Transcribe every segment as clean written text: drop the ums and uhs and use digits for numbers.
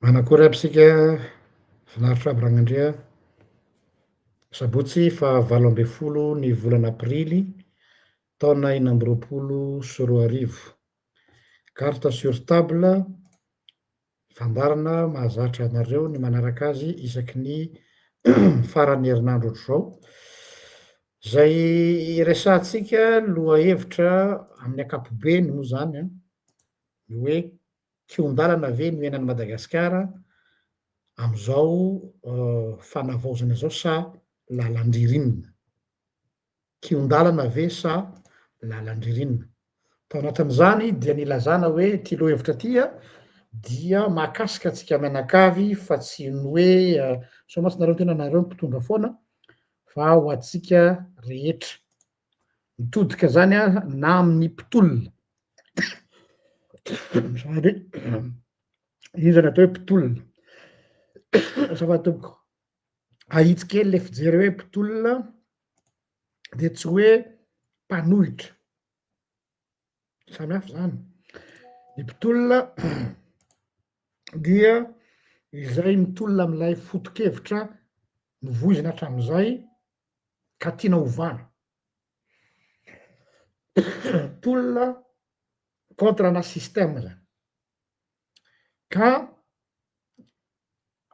Manakory aby isika, finaritra aby Ragnandria. Sabotsy faha 18 ny volana aprily, taona 2026. Carte sur table, fandaharana mahazatra anareo ny manaraka azy isaky ny faran'ny herinandro ohatr'izao, izay iresahantsika lohahevitra amin'ny ankapobeny moa zany an, ny hoe Kihon-dalana ve no iainan'i Madagasikara amin'izao fanavaozana izao sa lalan-dririnina? Kihon-dalana ve sa lalan-dririnina? Tao anatin'izany dia nilazana hoe ity lohahevitra ity dia mahakasika antsika mianakavy fa tsy ny hoe sao mantsy nareo tena nareo mpitondra foana fa ho antsika rehetra. Mitodika zany aho na amin'ny mpitolona, zany hoe iza ny atao hoe mpitolona? Azafady tompoko, ahitsy kely le fijery hoe mpitolona de tsy hoe mpanohitra, samy hafa zany, ny mpitolona dia izay mitolona am'ilay foto-kevitra novoizina hatram'izay ka tiana hovana. Tolona contre ana système zany. Ka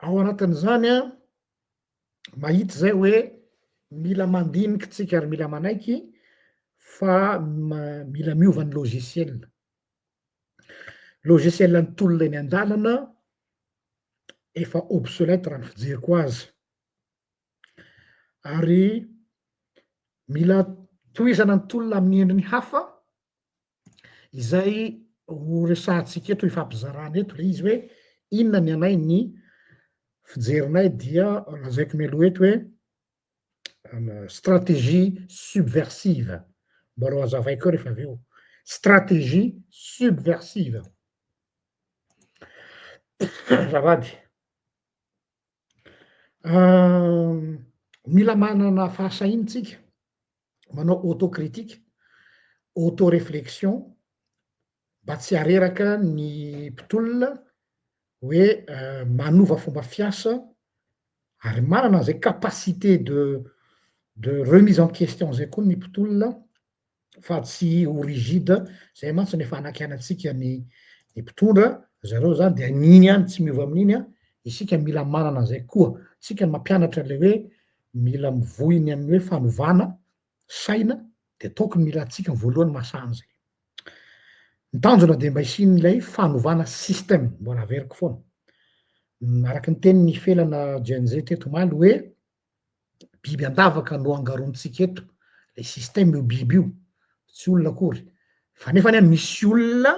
ao anatin'izany an, mahita zay hoe mila mandiniky tsika ary mila manaiky fa mila miova ny logiciel. Logiciel ny tolona eny an-dalana efa obsolète raha ny fijeriko azy. Ary mila tohizana ny tolona amin'ny endriny hafa izay ho resahantsika eto, hifampizarana eto le izy hoe inona ny anay ny fijerinay dia lazaiko mialoha eto hoe stratégie subversive, mbola ho azavaiko eo rehefa avy eo, stratégie subversive. Azafady. Mila manana fahasahiana tsika manao autocritique, auto-réflexion mba tsy hareraka ny mpitolona hoe manova fomba fiasa ary manana an'izay capacité de de remise en question zay koa ny mpitolona fa tsy ho rigide, zay mantsy no efa anakianantsika ny ny mpitondra, zareo zany de an'iny ihany tsy miova amin'iny an, isika mila manana an'izay koa, tsika no mampianatra le hoe mila mivoy ny amin'ny hoe fanovana saina de tokony mila antsika voalohany mahasahy an'izay. Ny tanjona de mba hisian'ilay fanovana système, mbola averiko foana, araky ny tenin'i Felana Gen Z teto omaly hoe biby an-davaka no angarontsika eto, le système io biby io, tsy olona akory, fa nefany an misy olona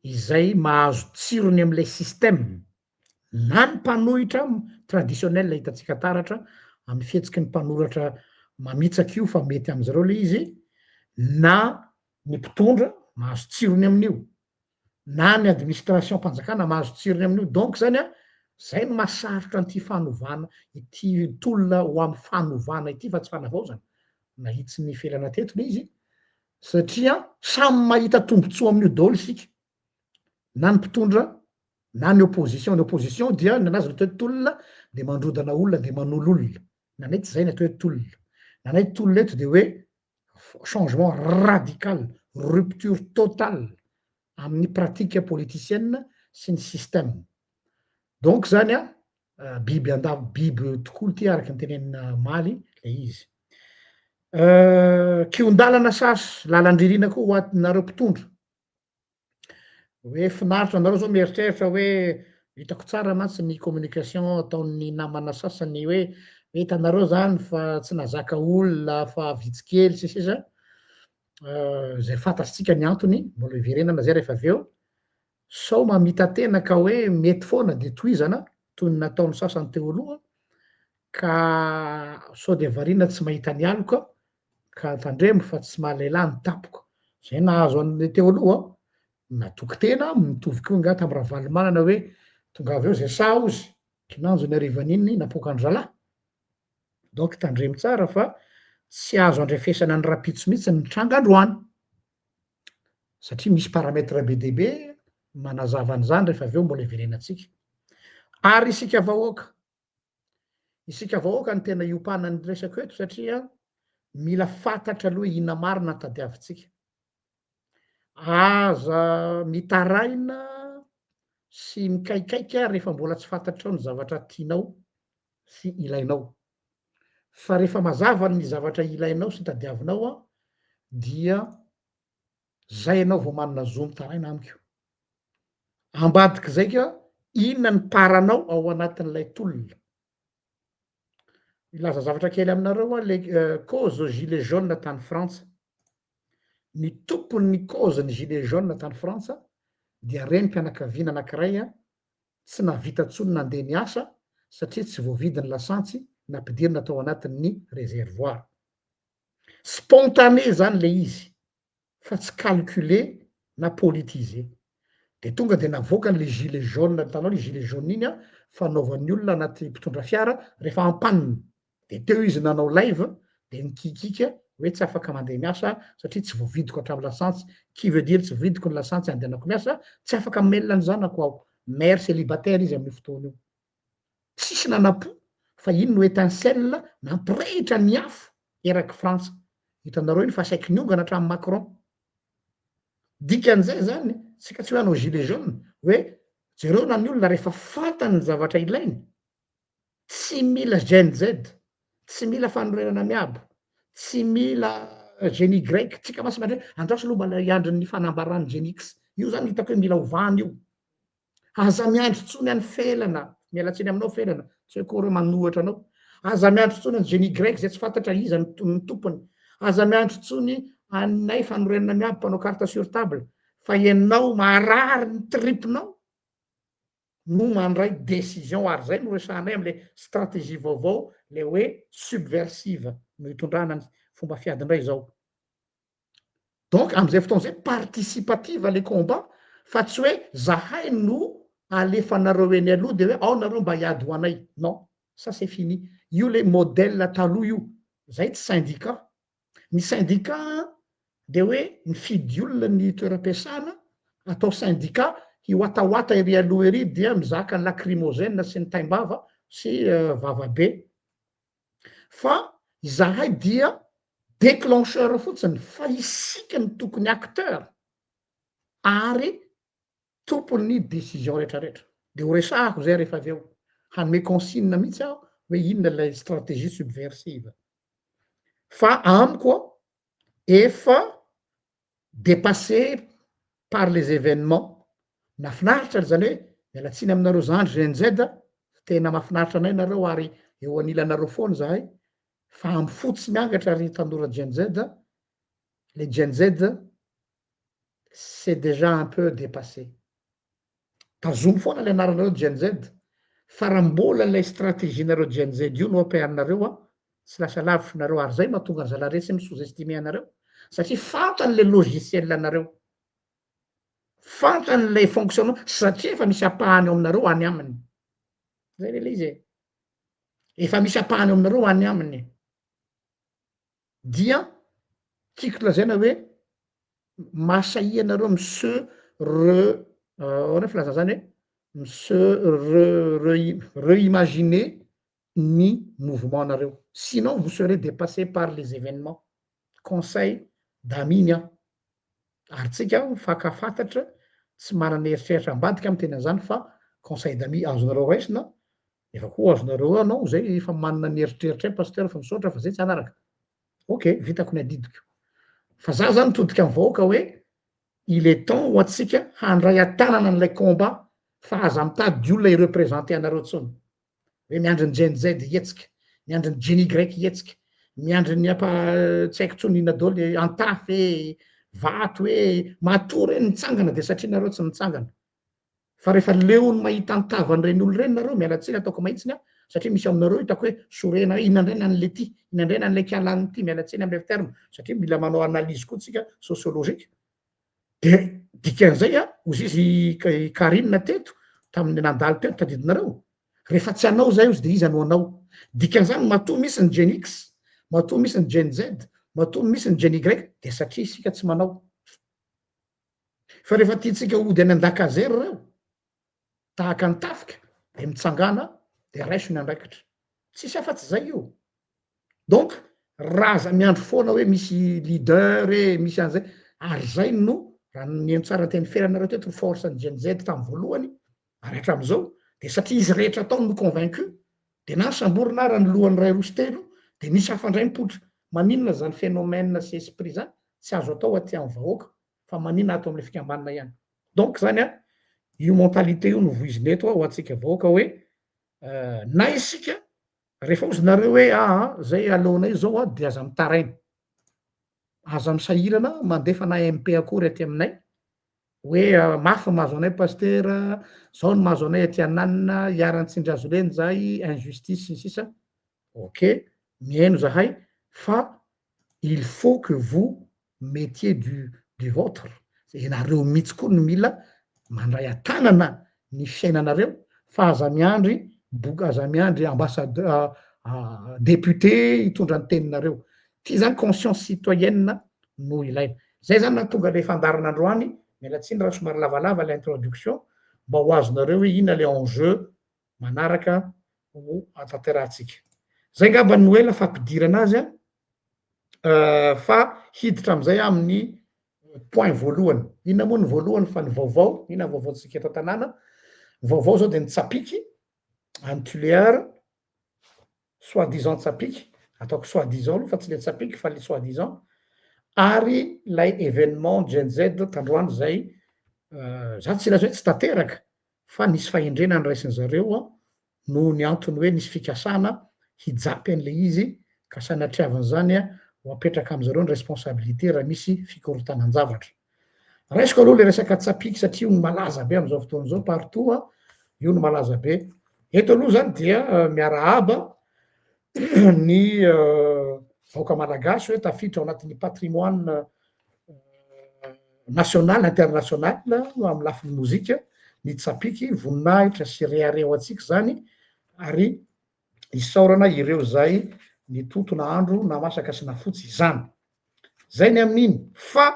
izay mahazo tsirony am'le système, na ny mpanohitra traditionnel hitantsika taratra amy fihetsiky ny mpanoratra mamitsaka io fa mety amizareo le izy, na ny mpitondra mahazo tsirony amin'io, na ny administration mpanjakana mahazo tsirony amin'io, donc zany an, zay no mahasarotra an'ity fanovana ity tolona ho amy fanovana ity fa tsy fanavaozana, nahitsy ny felana teto le izy, satria samy mahita tombotsoa amin'io daholo isika, na ny mpitondra na ny opposition, ny opposition dia ny anazy ny atao hoe tolona de mandrodana olona de manolo olona, ny anay tsy zay ny atao hoe tolona, ny anay tolona eto de hoe changement radical, rupture totale amin'ny pratique politicienne sy ny système. Donc zany an, biby andavo, biby tokoa ity araka ny tenenina omaly le izy. Kihon-dalana sasy, lalan-dririna koa ho anareo mpitondra. Hoe finaritra anareo zao mieritreritra hoe hitako tsara mantsy ny communication ataon'ny namana sasany hoe hitanareo zany fa tsy nazaka olona fa vitsy kely sy sisa zay fantatsika ny antony mbola hiverenana zay rehefa avy eo sao mamita-tena ka hoe mety foana de tohizana toy ny nataon'ny sasany teo aloha ka sao de variana tsy mahita ny aloka ka tandremo fa tsy maha lehilahy ny tampoka, zay nahazo an'le teo aloha an, natoky tena aho, mitovy koa angaha tamin'i Ravalomanana hoe tongava eo zay sahy ozy, kinanjo ny harivan'iny napoakan-dry zalahy, donc tandremo tsara fa tsy azo andrefesana ny rapitso mihitsy ny mitranga androany, satria misy paramètre be dia be manazava an'izany rehefa avy eo mbola hiverenantsika. Ary isika vahoaka, isika vahoaka no tena iompanan'ny resako eto satria mila fantatra aloha inona marina ny tadiavintsika. Aza mitaraina sy mikaikaika rehefa mbola tsy fantatrao ny zavatra tianao sy ilainao. Fa rehefa mazava ny zavatra ilainao sy tadiavinao an, dia zay ianao vao manana zo mitaraina amiko. Ambadik'izay koa, inona ny part-nao ao anatin'ilay tolona? Hilaza zavatra kely aminareo aho, le cause gilet jaune tany Frantsa. Ny tompon'ny cause ny gilet jaune tany Frantsa dia renim-pianakaviana anankiray tsy nahavita intsony nandeha niasa satria tsy voavidy ny lasantsy nampidirina tao anatin'ny réservoir. Spontané zany le izy fa tsy calculé na politisé. De tonga de navoakany le gilet jaune, hitanao le gilet jaune iny an, fanaovan'ny olona anaty mpitondra fiara rehefa en panne. De teo izy nanao live de nikiakiaka hoe tsy afaka mandeha miasa satria tsy voavidiko hatramin'ny lasantsy, qui veut dire tsy voavidiko ny lasantsy andehanako miasa, tsy afaka mamelona ny zanako aho. Mère célibataire izy amin'io fotoana io. Tsisy nanam-po fa iny no étincelle nampirehitra ny afo eraky Frantsa. Hitanareo iny fa saiky niongana hatramin'i Macron. Dikan'izay zany, tsika tsy hoe hanao gilet jaune, hoe jereo na ny olona rehefa fantany ny zavatra ilainy, tsy mila Gen Z, tsy mila fanorenana miabo, tsy mila Gen Y, tsika mantsy miandry hoe andraso aloha mba hiandry ny fanambaran'ny Gen X, io zany hitako hoe mila ovana io. Aza miandry intsony an'i Felana, miala tsiny aminao Felana, tsy hoe akory hoe manohatra anao. Aza miandry intsony an'i Gen Y izay tsy fantatra iza ny tompony. Aza miandry intsony anay fanorenana miabo mpanao carte sur table fa ianao marary ny tripinao no mandray décision ary zay no resahanay amle stratégie vaovao le hoe subversive no hitondrana ny fomba fiady indray izao. Donc am'zay fotoana zay participative le combat fa tsy hoe zahay no alefanareo eny aloha de hoe ao nareo mba hiady ho anay, non, ça c'est fini, io le modèle taloha io, zay tsy syndicat, ny syndicat de hoe mifidy olona ny toeram-piasana atao syndicat hiwatawata ery aloha ery dia mizaka ny lacrymogène sy ny taimbava sy vavabe. Fa izahay dia déclencheur fotsiny fa isika no tokony acteur ary tompon'ny décision retraretra. De ho resahako zay rehefa avy eo. Hanome consigne mihitsy aho hoe inona ilay stratégie subversive. Fa amiko efa dépassé par les événements, nafinaritra zany hoe miala tsiny aminareo zandry Gen Z, tena mahafinaritra anay nareo ary eo anilanareo foana zahay, fa amy fo tsy miangatra ry tanora Gen Z, le Gen Z c'est déjà un peu dépassé. Tazomy foana le anaranareo Gen Z fa raha mbola ilay stratégie nareo Gen Z io no ampiharinareo an, tsy lasa lavitra nareo ary zay mahatonga ny zalahy resy mi sous estimer anareo satria fantany le logiciel anareo, fantany le fonctionnement satria efa misy ampahany ao aminareo any aminy, zay ve le izy e, efa misy ampahany ao aminareo any aminy. Dia tiako lazaina hoe mahasahiha anareo mi se re ahoana filazana zany hoe mi se re re reimaginer ny mouvement nareo sinon vous serez dépassé par les événements, conseil d'amis ny ahy ary tsika mifankafantatra tsy manana eritreritra ambadika miteny an'izany fa conseil d'amis azonareo raisina Efa koa azonareo eo anao zay efa manana ny eritreritray pasteur fa misaotra fa zay tsy hanaraka. Ok, vitako ny adidiko. Fa za zany mitodika amin'ny vahoaka hoe il est temps ho antsika handray an-tanana an'ilay combat fa aza mitady olona hi-representer anareo intsony. Hoe miandry ny Gen Z hihetsika, miandry ny Gen Y hihetsika, miandry ny apa tsy haiko intsony inona daholo, antafy e, vato e, matoa reny mitsangana de satria nareo tsy mitsangana. Fa rehefa leon'ny mahita ny tavan'ireny olona ireny nareo, miala tsiny ataoko mahitsiny aho, satria misy aminareo hitako hoe sorena hoe inona indray ny an'ilay ty, inona indray ny an'ilay kialany ity, miala tsiny amin'ilay terme, satria mila manao analyse koa tsika sociologique. De dikan'izay an, hozy izy i Carine teto, tamin'ny nandalo teto, tadidinareo? Rehefa tsy anao zay ozy de iza no anao? Dikan'izany matoa misy ny Gen X, matoa misy ny Gen Z, matoa misy ny Gen Y, de satria isika tsy manao. Fa rehefa tiantsika hody any an-dakazery ireo, tahaka ny tafika, de mitsangàna de raiso ny andraikitra. Tsisy afa-tsy zay io. Donc raha aza miandry foana hoe misy leader e, misy an'izay, ary zay no raha nihaino tsara teny feranareo teto ny force ny Gen Z tamin'ny voalohany ary hatramin'izao de satria izy rehetra tao no convaincu de na samborina ara ny lohany iray roa sy telo de nisy hafa indray mipoitra. Maninona zany phénomène sy esprit zany tsy azo atao aty amin'ny vahoaka fa maninona ato amin'ilay fikambanana ihany. Donc zany an, io mentalité io no voizina eto ho antsika vahoaka hoe na isika Rehefa ozy nareo hoe aa zay aleonay zao a de aza mitaraina, aza misahirana mandefa na MP akory aty aminay hoe mafy ny mahazo anay pasitera, zao ny mahazo anay aty ananona, iharan'ny tsindry hazo lena zahay, injustice sy ny sisa, ok mihaino zahay fa il faut que vous mettiez du du votre, ianareo mihitsy koa no mila mandray an-tanana ny fiainanareo fa aza miandry boka, aza miandry ambassadeur député hitondra ny teninareo, ty zany conscience citoyenne no ilaina, zay zany nahatonga le fandaharana androany, miala tsiny raha somary lavalava le introduction mba ho azonareo hoe inona le enjeu manaraka ho tanterahantsika, zay ngamba no ela fampidirana azy an. Fa hiditra amin'izay aho amin'ny point voalohany. Inona moa ny voalohany fa ny vaovao, inona ny vaovaontsika eto an-tanàna? Ny vaovao zao dia ny tsapiky any Tuléar, soit disant tsapiky, ataoko soit disant aloha fa tsy le tsapiky fa le soit disant, ary lay événement Gen Z tandroany zay, za tsy hilaza hoe tsy tanteraka fa nisy fahendrena noraisin-dry zareo noho ny antony hoe nisy fikasana hijapy an'ilay izy ka sanatriavin'izany ho apetraka amin'zareo ny responsabilité raha misy fikorontanan-javatra. Raisiko aloha le resaka tsapiky satria io no malaza be amin'izao fotoana izao partout a, io no malaza be. Eto aloha zany dia miarahaba ny vahoaka malagasy hoe tafiditra ao anatin'ny patrimoine national, international amin'ny lafiny mozika ny tsapiky, voninahitra sy rehareha ho antsika izany ary isaorana ireo izay nitoto nahandro namasaka sy nafotsy izany. Zay ny amin'iny fa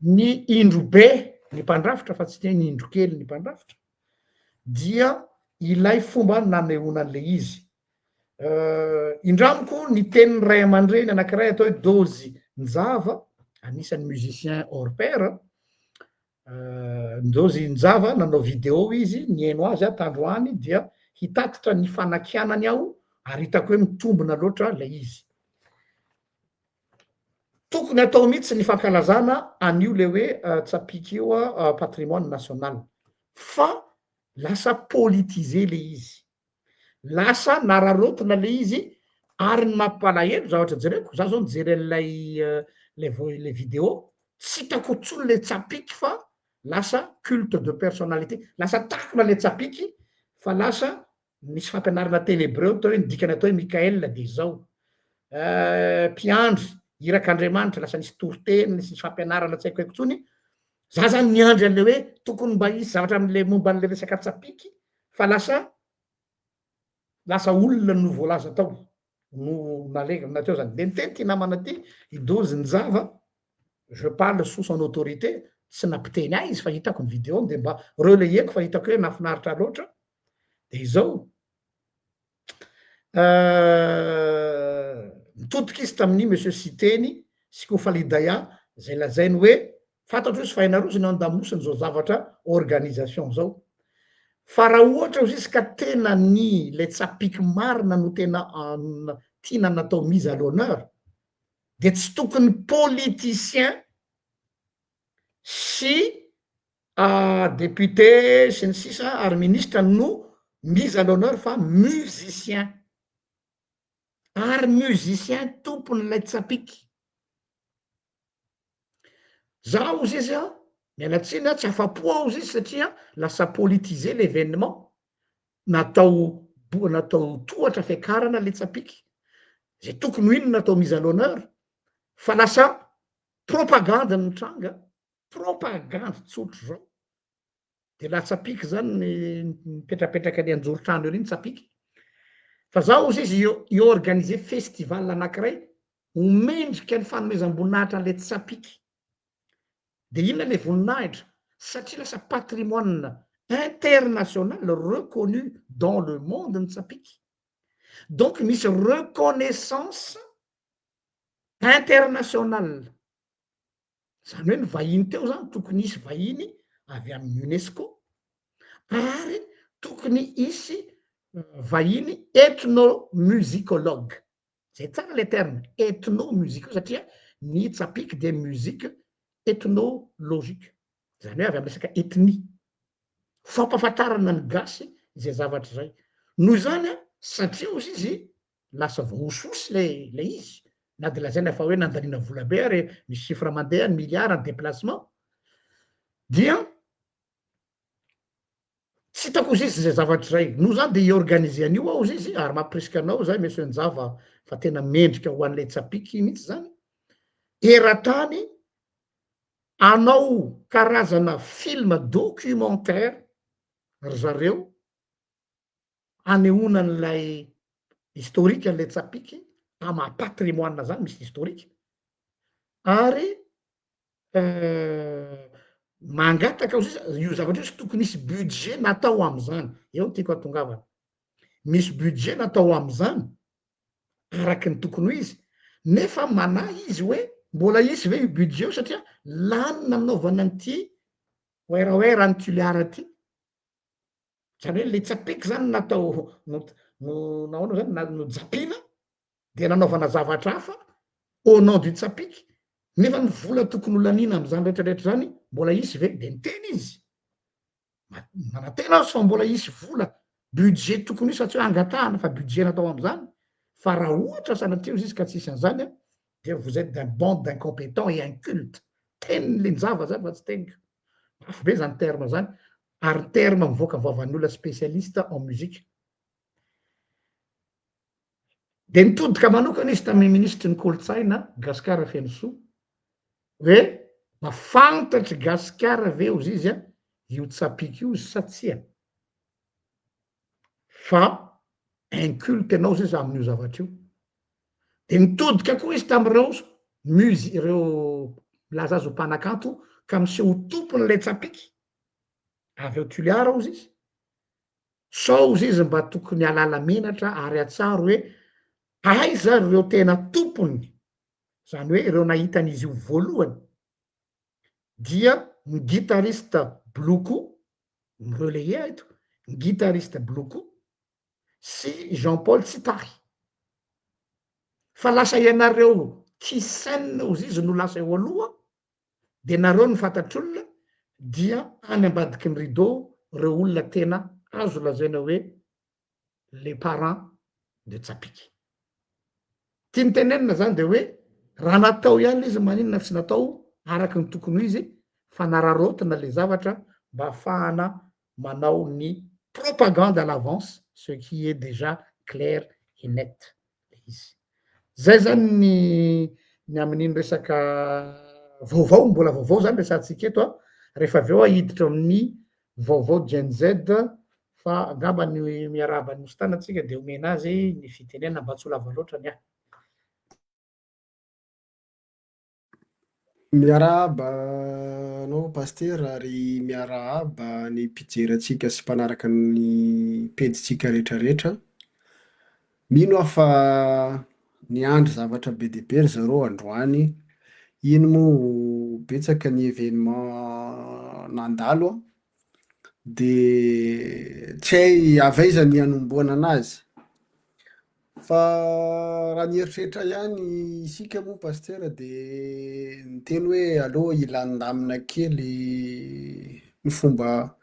ny indro be ny mpandrafitra fa tsy ny hoe ny indro kely ny mpandrafitra dia ilay fomba nanehoana an'le izy. Indramiko ny tenin'ny ray aman-dreny anankiray atao hoe Dozy Njava, anisan'ny musicien hors pair, Dozy Njava nanao vidéo izy, nihaino azy aho tandroany dia hitatitra ny fanakianany aho ary hitako hoe mitombina loatra ilay izy. Tokony atao mihitsy ny fankalazana an'io le hoe tsapiky io patrimoine national fa lasa politisé le izy. Lasa nararaotina le izy ary ny mampalahelo zavatra jereko, za zao nijery an'ilay le vo- le vidéo, tsy hitako intsony le tsapiky fa lasa culte de personnalité, lasa takona le tsapiky fa lasa misy fampianarana teny hebreo atao hoe ny dikany atao hoe Mickaël de zao, mpiandry, irak'Andriamanitra, lasa nisy toriteny, nisy fampianarana tsy haikohaiko intsony, za zany niandry an'le hoe tokony mba hisy zavatra am'le momba an'le resaka tsapiky fa lasa lasa olona no voalaza tao no nalevina teo zany. De niteny ty namana ty, i Dozy Njava, je parle sous son autorité, tsy nampiteny ahy izy fa hitako ny video-ny de mba relayeko fa hitako hoe nahafinaritra ahy loatra, de izao, Nitodika izy tamin'i Monsieur Siteny sy Kofalidaya izay lazainy hoe fantatro izy fa hainareo izy ny ao an-damosiny izao zavatra organisation izao. Fa raha ohatra ozy izy ka tena ny ilay tsapiky marina no tena tiana natao mise à l'honneur dia tsy tokony politicien sy Député sy ny sisa ary ministre no mise à l'honneur fa musicien ary musicien tompon'ilay tsapiky. Za ozy izy an, miala tsiny an, tsy afa-po aho ozy izy satria lasa politisé l'événement, natao bo- natao tohatra fiakarana le tsapiky, zay tokony ho iny no natao mise à l'honneur fa lasa propagande ny tranga. Propagandy tsotra zao. De latsa-piky zany ny mipetrapetraka any anjoron-trano ery ny tsapiky. Fa za ozy izy hi-organiser festival anakiray ho mendrika ny fanomezam-boninahitra an'le tsapiky. De inona le voninahitra? Satria lasa patrimoine international reconnu dans le monde ny tsapiky. Donc misy reconnaissance internationale. Zany hoe ny vahiny teo zany tokony hisy vahiny avy amin'ny UNESCO ary tokony hisy vahiny ethnomusicologue. Zay tsara le terme ethnomusico satria ny tsapiky dia musique ethnologique. Zany hoe avy amy resaka ethnie. Fampahafantarana ny gasy izay zavatra izay. Noho izany an, satria ozy izy lasa voahosihosy le le izy, na de lazaina fa hoe nandaniana vola be ary misy chiffre mandeha ny milliard ny déplacement, dia tsy hitako ozy izy zay zavatra zay. Noho zany de hi-organiser an'io aho ozy izy ary mampirisika anao zay monsieur Njava fa tena mendrika ho an'ilay tsapiky mihitsy zany, eran-tany hanao karazana film documentaire ry zareo hanehoana an'ilay historique an'ilay tsapiky amin'ny maha patrimoine zany misy historique ary mangataka ao sisa io zavatra io tsy tokony hisy budget natao am'zany, eo no tiako hatongavana, misy budget natao am'zany araky ny tokony ho izy nefa manahy izy hoe mbola hisy ve io budget io satria lany nanaovana an'ity werawera any Tuléar ty. Zany hoe le tsapiky zany natao no no nahoana zany na nojapina de nanaovana zavatra hafa au nom du tsapiky nefa ny vola tokony ho laniana am'zany retraretra zany mbola hisy ve? De niteny izy manantena aho fa mbola hisy vola budget tokony hisy fa tsy hoe angatahana fa budget natao am'zany fa raha ohatra sanatria ozy izy ka tsisy an'zany a de vous êtes d'un bande d'incompétents et incultes. Teniny le njava zany fa tsy teniko. Mafy be zany terme zany ary terme mivoaka vavan'ny olona spécialiste en musique. De nitodika manokana izy tamin'ny minisitry ny kolontsaina Gasikara Fenosoa hoe mba fantatry Gasikara ve ozy izy a io tsapiky io sa tsia? Fa inculte ianao ozy izy amin'io zavatra io. De nitodika koa izy tamin'ireo musi-, ireo milaza azy ho mpanakanto ka miseho ho tompon'ilay tsapiky avy ao Tuléar ozy izy. Sao ozy izy mba tokony halala menatra ary hatsaro hoe aiza ireo tena tompony, zany hoe ireo nahita an'izy io voalohany, dia ny guitariste Blue-ko, mi-relayer eto, ny guitariste Blue-ko sy Jean Paul Tsitary. Fa lasa ianareo Thyssen ozy izy no lasa eo aloha, de nareo no fantatr'olona dia any ambadiky ny rideau reo olona tena azo lazaina hoe les parents de tsapiky. Tiany tenenina zany de hoe raha natao ihany le izy maninona tsy natao araky ny tokony ho izy fa nararaotina le zavatra mba ahafahana manao ny propagande à l'avance ce qui est déjà clair et net le izy. Zay zany ny ny amin'iny resaka vaovao, mbola vaovao zany resahantsika eto a, rehefa avy eo aho hiditra amin'ny vaovao Gen Z fa angamba ny miarahaba an'i Mostana tsika de omena azy ny fitenenana mba tsy ho lava loatra ny ahy. Miarahaba anao Pasitera ary miarahaba ny mpijery antsika sy mpanaraka ny pejintsika rehetrarehetra. Mino aho fa niandry zavatra be dia be ry zareo androany. Iny moa betsaka ny événement nandalo an, dia tsy hay avy aiza ny hanombohana anazy. Fa raha nieritreritra ihany isika moa Pasitera dia niteny hoe aleo hilamindamina kely ny fomba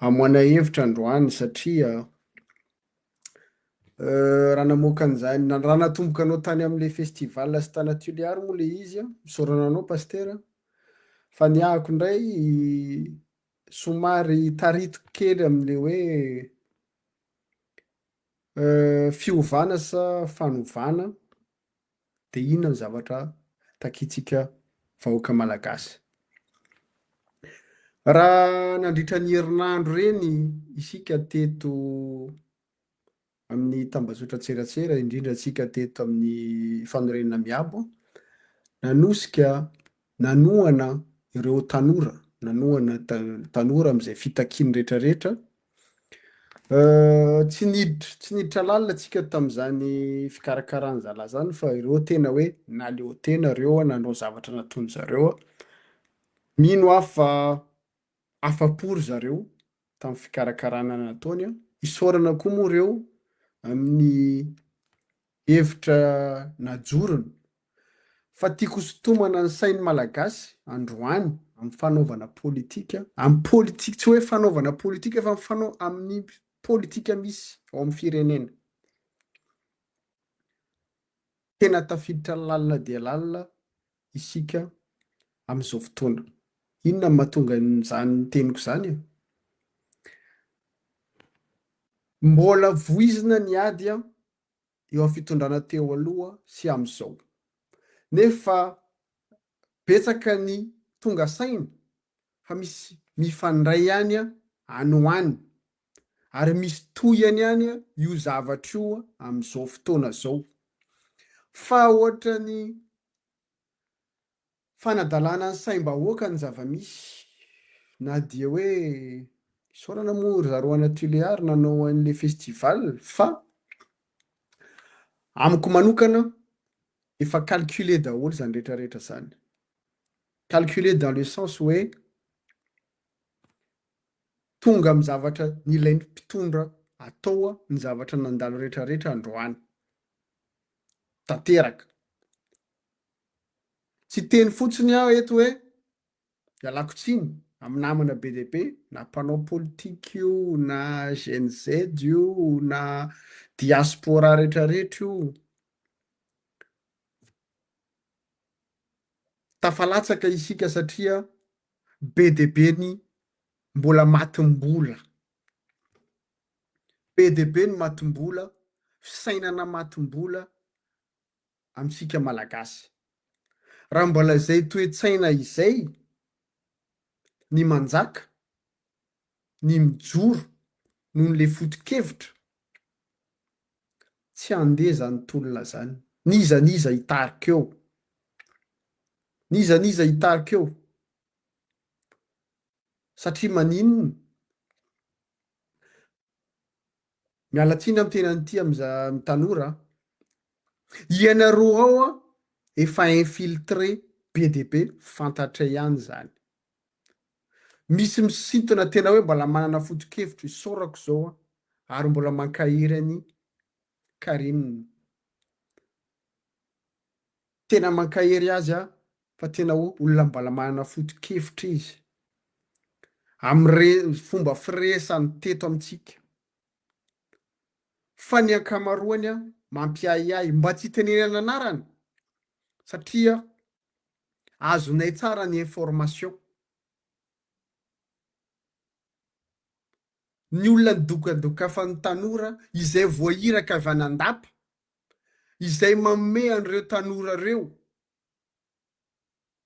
hamoahana hevitra androany satria raha namoaka an'izany, raha natomboka anao tany amin'ilay festival sy tany Tuléar moa ilay izy an, isaorana anao Pasitera, fa ny ahako indray somary taritiko kely amin'ilay hoe Fiovana sa fanovana dia inona ny zavatra takintsika vahoaka malagasy? Raha nandritra ny herinandro ireny isika teto amin'ny tambazotran-tserasera, indrindra isika teto amin'ny fanorenana miabo, nanosika nanohana ireo tanora. nanohana tanora amin'izay fitakiany rehetrarehetra. Tsy niditra tsy niditra lalina tsika tamin'izany fikarakarana zalahy zany fa ireo tena hoe naleo tena ireo nanao zavatra nataony zareo. Mino aho fa afa-po ry zareo tamin'ny fikarakarana nataony. Isaorana koa moa ireo amin'ny hevitra najorony fa tiako hosintomana ny sain'ny Malagasy androany amin'ny fanaovana politika, amin'ny politika, tsy hoe fanaovana politika fa fanao amin'ny politika misy ao amin'ny firenena. Tena tafiditra lalina dia lalina isika amin'izao fotoana. Inona no mahatonga an'izany teniko izany e? Mbola voizina ny ady eo amin'ny fitondrana teo aloha sy amin'izao. Nefa betsaka ny tonga saina fa misy mifandray ihany any ho any ary misy tohiny ihany io zavatra io amin'izao fotoana izao. Fa ohatran'ny Fanadalana ny saim-bahoaka ny zava-misy, na dia hoe isaorana moa ry zareo any Tuléar nanao an'ilay festival fa amiko manokana efa calculé daholo izany rehetra rehetra izany. Calculé dans le sens hoe tonga amin'ny zavatra nilain'ny mpitondra atao ny zavatra nandalo rehetra rehetra androany. Tanteraka. Tsy hiteny fotsiny aho eto hoe ialako tsiny amin'ny namana be dia be na mpanao politika io na Gen Z io na diaspora rehetrarehetra io. Tafalatsaka isika satria be dia be ny mbola matim-bola. Be dia be ny matim-bola, fisainana matim-bola amintsika Malagasy. Raha mbola izay toe-tsaina izay ny manjaka, ny mijoro noho ny le foto-kevitra, tsy handeha izany tolona izany. N'iza n'iza hitarika eo. N'iza n'iza hitarika eo. Satria maninona? Miala tsiny aho miteny an'ity amin'ny tanora a. Ianareo ao an, efa infiltré be dia be, fantatray ihany izany. Misy misintona tena hoe mbola manana foto-kevitra, isaorako izao an, ary mbola mankahery an'i Carine. Tena mankahery azy aho fa tena olona mbola manana foto-kevitra izy amin'ny fomba firesany teto amintsika. Fa ny ankamaroany mampiahiahy, mba tsy hitenenana anarana satria azonay tsara ny information. Ny olona nidokadokafan'ny tanora izay voahiraka avy any an-dapa, izay manome an'ireo tanora ireo,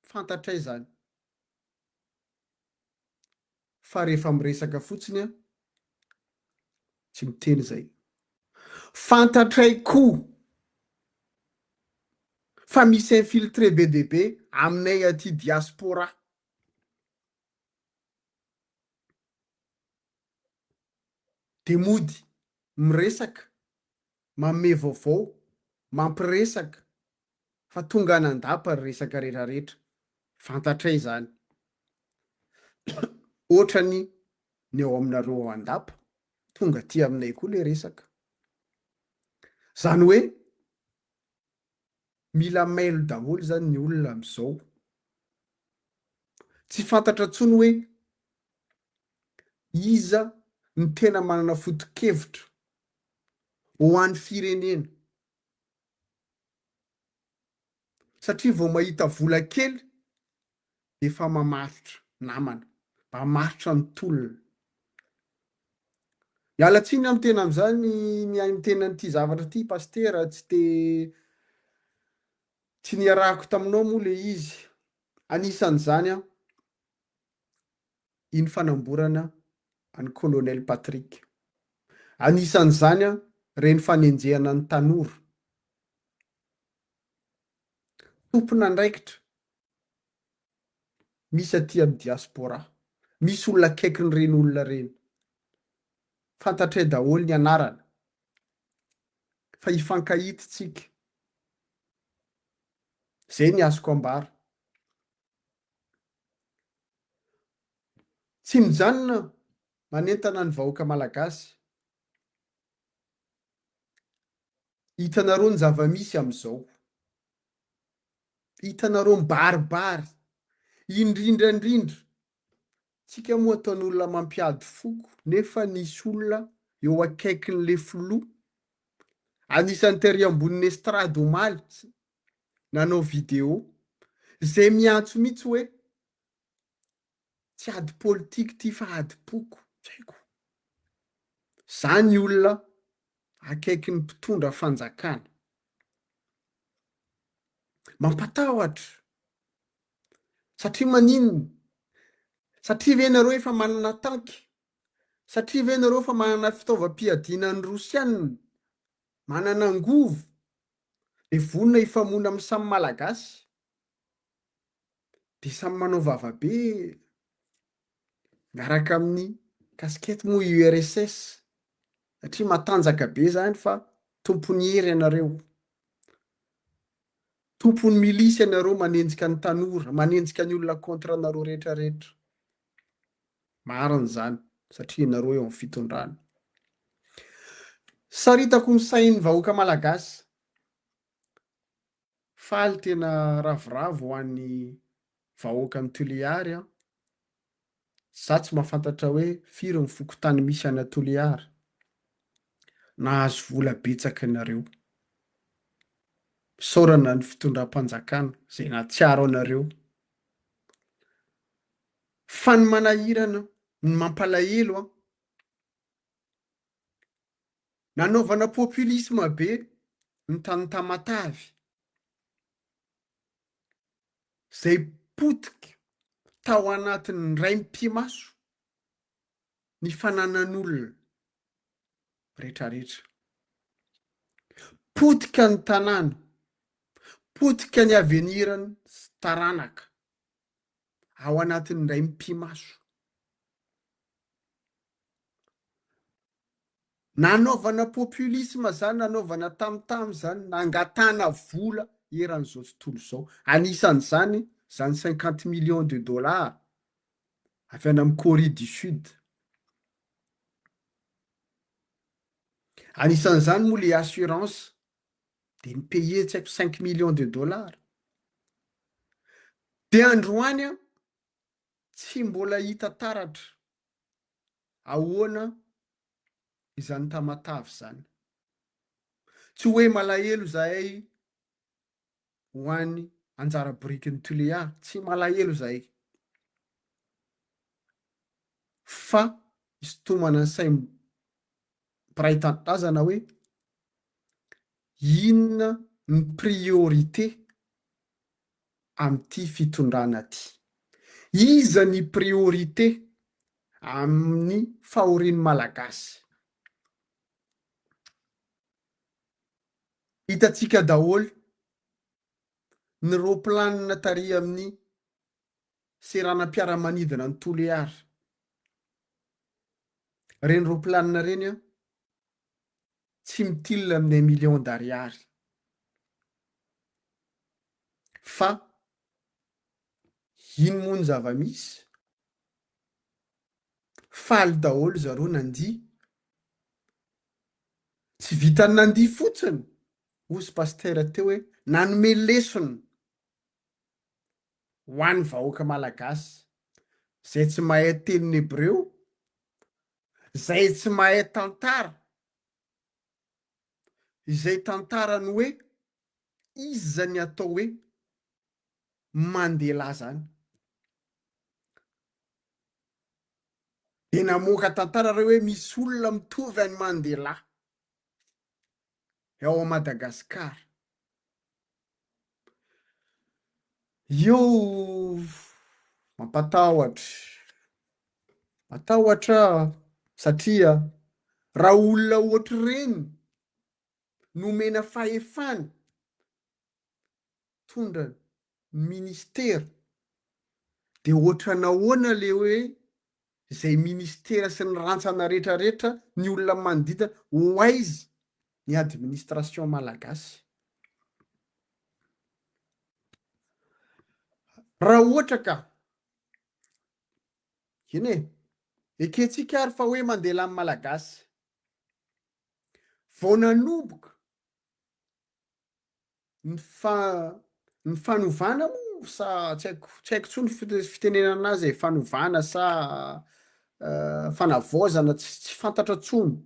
fantatray izany. Fa rehefa miresaka fotsiny an, tsy miteny izay. Fantatray koa fa misy infiltré be dia be aminay aty diaspora. Dia mody miresaka, manome vaovao, mampiresaka fa tonga any an-dapa ny resaka retraretra. Fantatray izany. Otrany ny ao aminareo ao an-dapa, tonga aty aminay koa le resaka. Zany hoe mila mailo daholo zany ny olona amizao. Tsy fantatra tsony hoe iza no tena manana foto-kevitra ho an'ny firenena. Satria vao mahita vola kely dia efa mamaritra namana, mamaritra ny tolona. Miala tsiny aho miteny amin'izany miteny an'ity zavatra ity Pasitera, tsy te tsy niarahako taminao moa le izy. Anisan'izany aho iny fanamborana an'i Colonel Patrick. Anisan'izany ireny fanenjehana ny tanora. Tompon'andraikitra. Misy aty amin'ny diaspora. Misy olona akaikin'ireny olona ireny. Fantatray daholo ny anarana. Fa hifankahita tsika. Zay ny azoko ambara. Tsy mijanona manentana ny vahoaka malagasy. Hitanareo ny zava-misy amin'izao. Hitanareo mibaribary. Indrindra indrindra, tsika moa ataon'olona mampiady foko nefa nisy olona eo akaikin'le filoha, anisan'ny tery ambonin'ny estrade omaly, nanao vidéo, izay miantso mihitsy hoe Tsy ady politika ity fa adim-poko, tsy haiko. Zany olona akaikin'ny mpitondra fanjakana. Mampatahotra. Satria maninona? Satria ve nareo efa manana tank? Satria ve nareo efa manana fitaovam-piadiana ny Rosiana? Manana angovo? Dia vonona hifamono amin'ny samy Malagasy? Dia samy manao vava be miaraka amin'ny casquette moa URSS satria matanjaka be zany fa tompon'ny hery ianareo. Tompon'ny milisy ianareo manenjika ny tanora, manenjika ny olona contre anareo rehetra rehetra. Marina izany satria ianareo eo amin'ny fitondrana. Saritako ny sain'ny vahoaka malagasy. Faly tena ravoravo ho an'ny vahoakan'i Toliary an! Za tsy mahafantatra hoe firy ny fokontany misy any Toliara. Nahazo vola betsaka ianareo. Isaorana ny fitondram-panjakana izay nahatsiaro anareo. Fa ny manahirana, ny mampalahelo an! Nanaovana populisme be ny tany Tamatave, izay potika tao anatin'ny indray mipi-maso ny fananan'olona retraretra. Potika ny tanàna, potika ny avenir-n'ny taranaka ao anatin'ny indray mipi-maso. Nanaovana populisme zany, nanaovana tamtam zany, nangatahana vola eran'izao tontolo izao. Anisan'izany zany cinquante millions de dollars avy any amin'ny Corée du Sud. Anisan'izany moa le assurance de ni-payer tsy haiko cinq millions de dollars. De androany an, tsy mbola hita taratra Ahoana izany Tamatave izany? Tsy hoe malahelo izahay ho any anjara birikin'i Tuléar, tsy malahelo izahay fa isintomana ny sain'ny mpiray tanindrazana hoe inona ny priorité amin'ity fitondrana ty? Iza ny priorité amin'ny fahorian'ny Malagasy? Hitantsika daholo ny roplanina tary amin'ny seranam-piaramanidina any Toliara. Ireny roplanina ireny an, tsy mitilina amin'ny un million d'ariary fa ino moa ny zava-misy? Faly daholo zareo nandihy, tsy vitan'ny nandihy fotsiny hozy Pasitera teo hoe nanome lesona ho an'ny vahoaka malagasy izay tsy mahay tenin'ny hebreo Izay tsy mahay tantara, izay tantarany hoe iza ny atao hoe Mandela zany. Dia namoaka tantara reo hoe misy olona mitovy an'i Mandela ao Madagascar. Io mampatahotra, matahotra aho satria raha olona ohatr'ireny no omena fahefana hitondra ny ministera. Dia ohatran'ahoana le hoe izay ministera sy ny rantsana rehetrarehetra, ny olona manodidina, ho aiza ny administration malagasy? Raha ohatra ka, eny e, ekentsika ary fa hoe mandeha lany malagasy, vao nanomboka Ny fa ny fanovana moa sa tsy haiko tsy haiko intsony fitenenana azy e, fanovana sa fanavaozana tsy tsy fantatra intsony.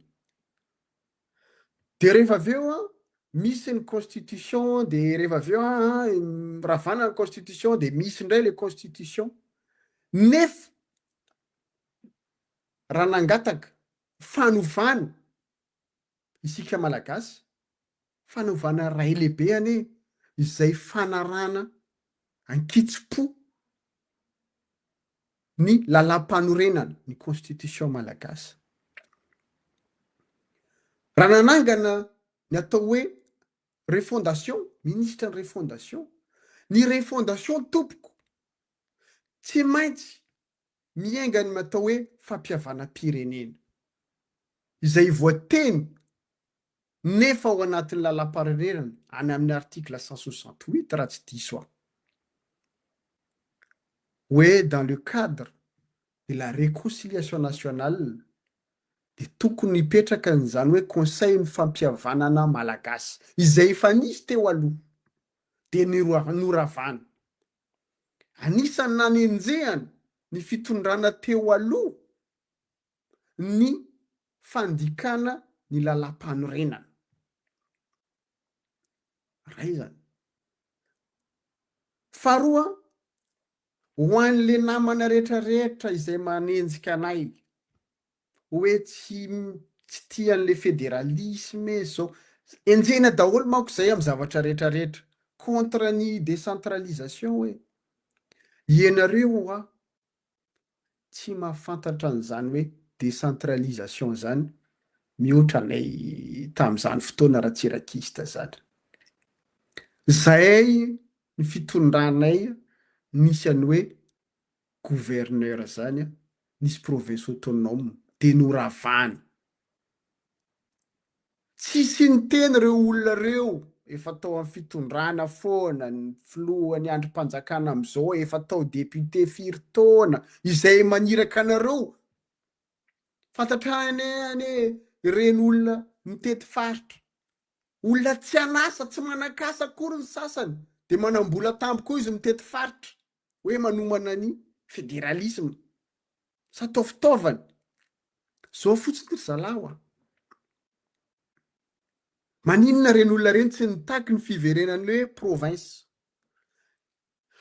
De rehefa avy eo an, misy ny constitution de rehefa avy eo an, ravana ny constitution de misy indray le constitution, nefa raha nangataka fanovana isika Malagasy, fanovana iray lehibe anie izay fanarahana ankitsim-po ny lalàmpanorenana, ny constitution malagasy. Raha nanangana ny atao hoe refondation, minisitra ny refondation, ny refondation tompoko tsy maintsy miainga ny atao hoe fampihavanam-pirenena, izay voateny nefa ao anatin'ny lalàmpanorenana any amin'ny article 168 raha tsy diso aho, hoe dans le cadre de la réconciliation nationale dia tokony hipetraka an'izany hoe conseil ny fampihavanana malagasy izay efa nisy teo aloha dia noravana. Anisan'ny nanenjehana ny fitondrana teo aloha ny fandikana ny lalàmpanorenana. Iray izany. Faharoa, ho an'le namana rehetrarehetra izay manenjika anay hoe tsy tsy tia an'le federalisme zao, enjehina daholo manko zay amin'ny zavatra rehetrarehetra, contre ny décentralisation hoe ianareo hoa tsy mahafantatra an'izany hoe décentralisation zany mihoatra anay tamin'izany fotoana ratsirakista zany. Zay ny fitondranay nisy an'ny hoe gouverneur zany nisy province autonome de noravany. Tsisy niteny reo olona reo efa tao am fitondrana foana, ny filoha ny andrim-panjakana amzao efa tao député firy taona, izay maniraka anareo fantatra anie anie ireny olona mitety faritra, olona tsy an'asa tsy manan-kasa akory ny sasany de manam-bola tampoka eo izy mitety faritra hoe manomana ny federalisme sa atao fitaovana. Zao fotsiny ry zalahy oa. Maninona ireny olona ireny tsy nitaky ny fiverenan'ny hoe province?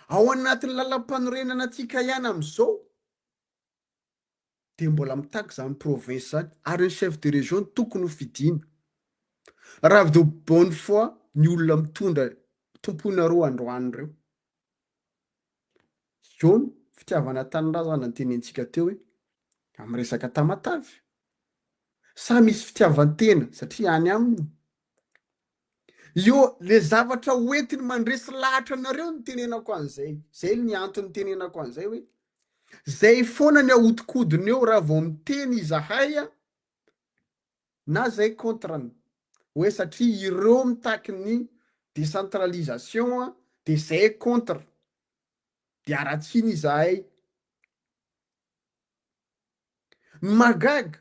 Ao anatin'ny lalam-panorenana antsika ihany amin'izao dia mbola mitaky izany province izany ary ny chef de région no tokony ho fidiana. Raha de bonne foi ny olona mitondra tompoinareo androany ireo. Eo ny fitiavana tanindrazana notenentsika teo hoe amin'ny resaka Tamatave. Sa misy fitiavan-tena satria any aminy. Io le zavatra hoentiny mandresy lahatra anareo no tenenako an'izay. Zay ny antony nitenenako an'izay hoe zay foana ny ahodikodiny eo raha vao miteny izahay na zay contre-ny hoe satria ireo mitaky ny décentralisation de zay contre de haratsiana izahay. Ny mahagaga,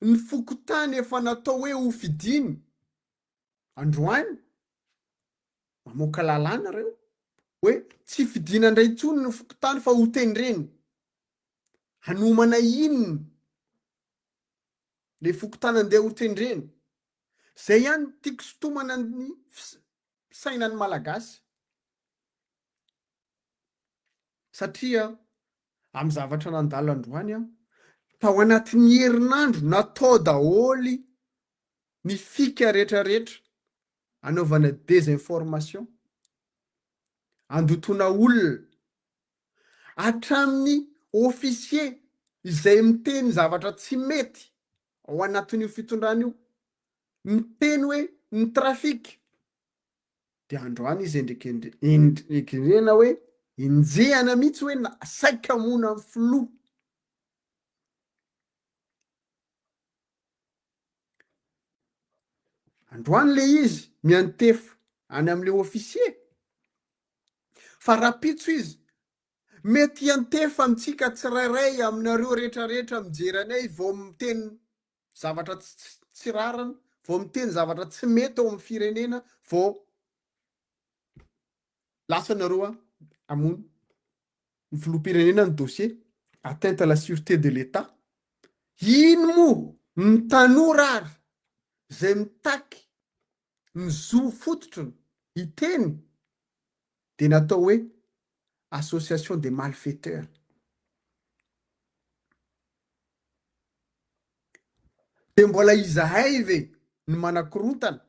ny fokontany efa natao hoe ho fidiana androany, mamoaka lalàna ireo hoe tsy fidiana indray intsony ny fokontany fa ho tendrena. Hanomana inona le fokontany andeha ho tendrena? Zay ihany no tiako sintomana ny fisainan'ny Malagasy. Satria amin'ny zavatra nandalo androany aho, tao anatin'ny herinandro natao daholo ny fika rehetrarehetra anaovana désinformation, andotoana olona, hatramin'ny officier izay miteny zavatra tsy mety ao anatin'io fitondrana io, miteny hoe ny trafic, dia androany izy endrikendrena hoe Enjehana mihitsy hoe saika hamono an'i filoha. Androany le izy miantefa any amle officier fa rapitso izy mety hiantefa amintsika tsirairay aminareo retraretra mijery anay vao miteny zavatra tsy rariny vao miteny zavatra tsy mety ao amin'ny firenena vao lasa nareo a hamono ny filoham-pirenena ny dossier atteinte à la sûreté de l'Etat iny moa ny tanora ary zay mitaky ny zo fototriny hiteny de natao hoe association des malfaiteurs. De mbola izahay ve no manakorontana?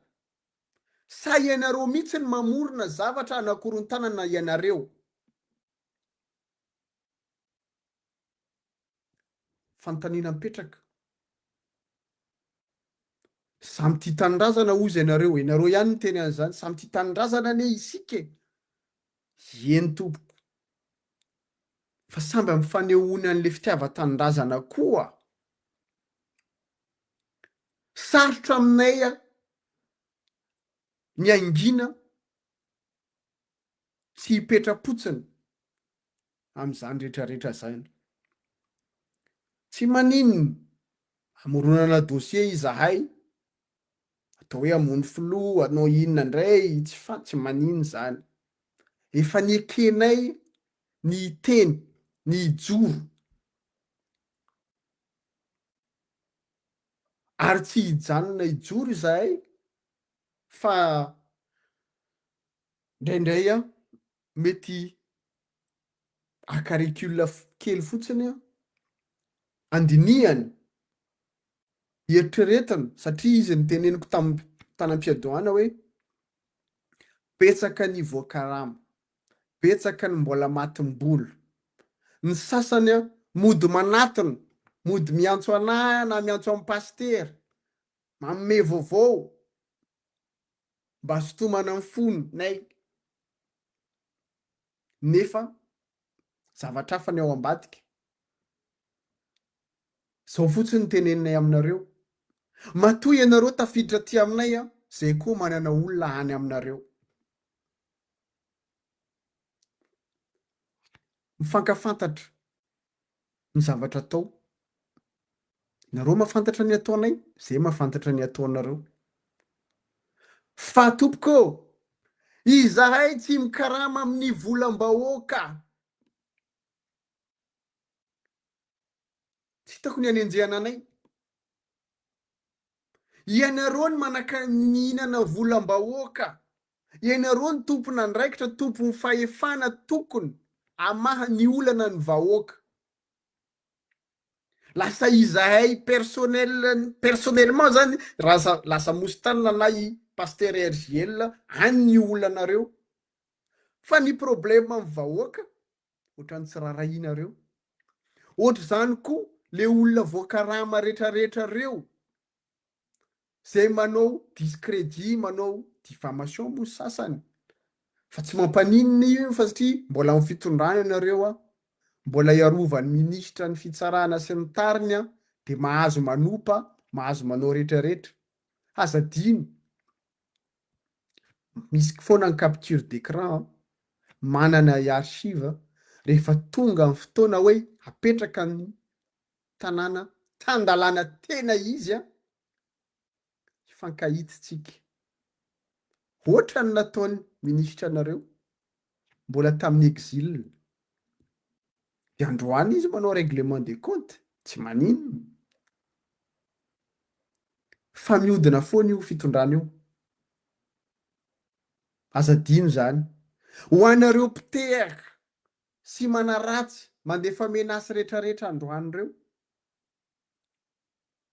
Sa ianareo mihitsy no mamorona zavatra hanakorontanana ianareo? Fanontaniana mipetraka. Samy tia tanindrazana hozy ianareo, ianareo ihany niteny an'izany, samy tia tanindrazana anie isika e! Eny tompoko. Fa samby amin'ny fanehoany an'le fitiavan-tanindrazana koa. Sarotra aminay ny hangina sy hipetra-potsiny amin'izany rehetrarehetra izany. Tsy maninona, amoronana dossier izahay, atao hoe hamono filoha, hanao inona indray, tsy fa- tsy maninona izany. Efa nekenay ny hiteny, ny hijoro. Ary tsy hijanona hijoro izahay fa indraindray aho mety haka recul kely fotsiny aho handinihana, hieritreretana satria izy noteneniko tam- tany am-piandohana hoe betsaka ny voakarama, betsaka ny mbola matim-bolo, ny sasany mody manatona, mody miantso anah na miantso an'i pasitera, manome vaovao mba sintomana ny fonay nefa zavatra hafa ny ao ambadika. Zao fotsiny no teneninay aminareo, matoa ianareo tafiditra aty aminay an, zay koa manana olona any aminareo. Mifankafantatra ny zavatra atao. Nareo mahafantatra ny ataonay, zay mahafantatra ny ataonareo. Fa tompoko ô, izahay tsy mikarama amin'ny volam-bahoaka. Tsy hitako ny hanenjehana anay. Ianareo ny manaka mihinana volam-bahoaka. Ianareo ny tompon'andraikitra, tompon'ny fahefana tokony hamaha ny olana ny vahoaka. Lasa izahay personnel, personnellement zany lasa lasa Moustane na i Pasteur RJL any ny olanareo. Fa ny problème amin'ny vahoaka ohatran'ny tsy rarahianareo. Ohatr'izany koa le olona voakarama retraretra reo zay manao discrédit, manao diffamation moa sasany fa tsy mampaninona io fa satria mbola amin'ny fitondrana ianareo a, mbola iarovan'ny minisitra ny fitsarana sy ny tariny a, de mahazo manopa, mahazo manao retraretra. Aza adino, misy foana ny capture d'écran, manana archive rehefa tonga ny fotoana hoe apetraka ny tanàna tan-dalàna tena izy an, hifankahita tsika. Hoatra ny nataony minisitra anareo mbola tamin'ny exil. Dia androany izy manao règlement des comptes, tsy maninona. Fa mihodina foana io fitondrana io. Aza adino izany. Ho anareo mpitehaka sy manaratsy mandefa menace retraretra androany reo.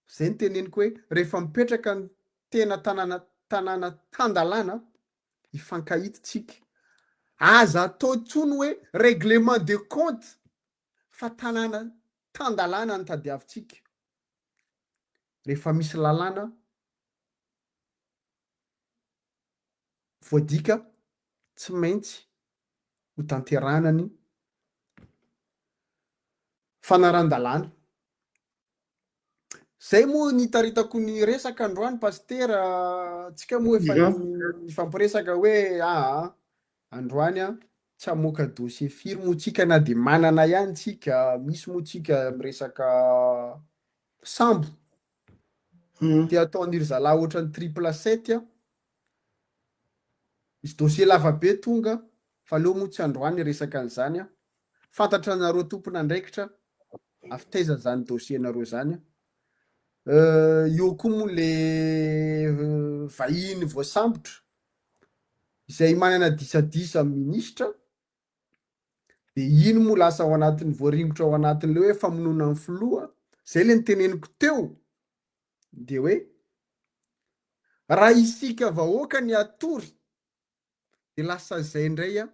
Zay no teneniko hoe rehefa mipetraka ny tena tanàna tanàna tan-dalàna hifankahita tsika. Aza atao intsony hoe règlement de compte fa tanàna tan-dalàna no tadiavintsika. Rehefa misy lalàna voadika tsy maintsy. ho tanterahana ny fanaran-dalàna. Zay moa nitaritako ny resaka androany Pasitera, tsika moa efa nifampiresaka hoe aa androany an tsy hamoaka dossier firy moa tsika na dia manana ihany tsika, misy moa tsika miresaka sambo te ataon'iry zalahy ohatran'ny triple sept an, misy dossier lavabe tonga fa aleo moa tsy androany hiresaka an'izany an, fantatra anareo tompon'andraikitra avy taiza zany dossier nareo zany an, eo koa moa le vahiny voasambotra izay manana disadisa amin'ny minisitra dia iny moa lasa ao anatin'ny voaringotra ao anatin'le hoe famonoana ny filoha, zay le niteneniko teo dia hoe raha isika vahoaka ny hatory dia lasa zay indray an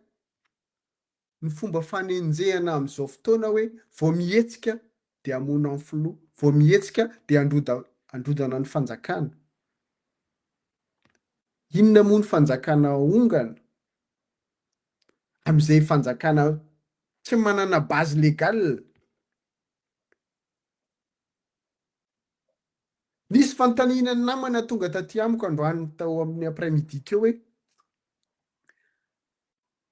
ny fomba fanenjehana amin'izao fotoana hoe vao mihetsika dia hamono ny filoha, vao mihetsika dia handroda handrodana ny fanjakana. Inona moa ny fanjakana ahongana amin'izay fanjakana tsy manana base légale? Nisy fanontaniana ny namana tonga taty amiko androany tao amin'ny après midi teo hoe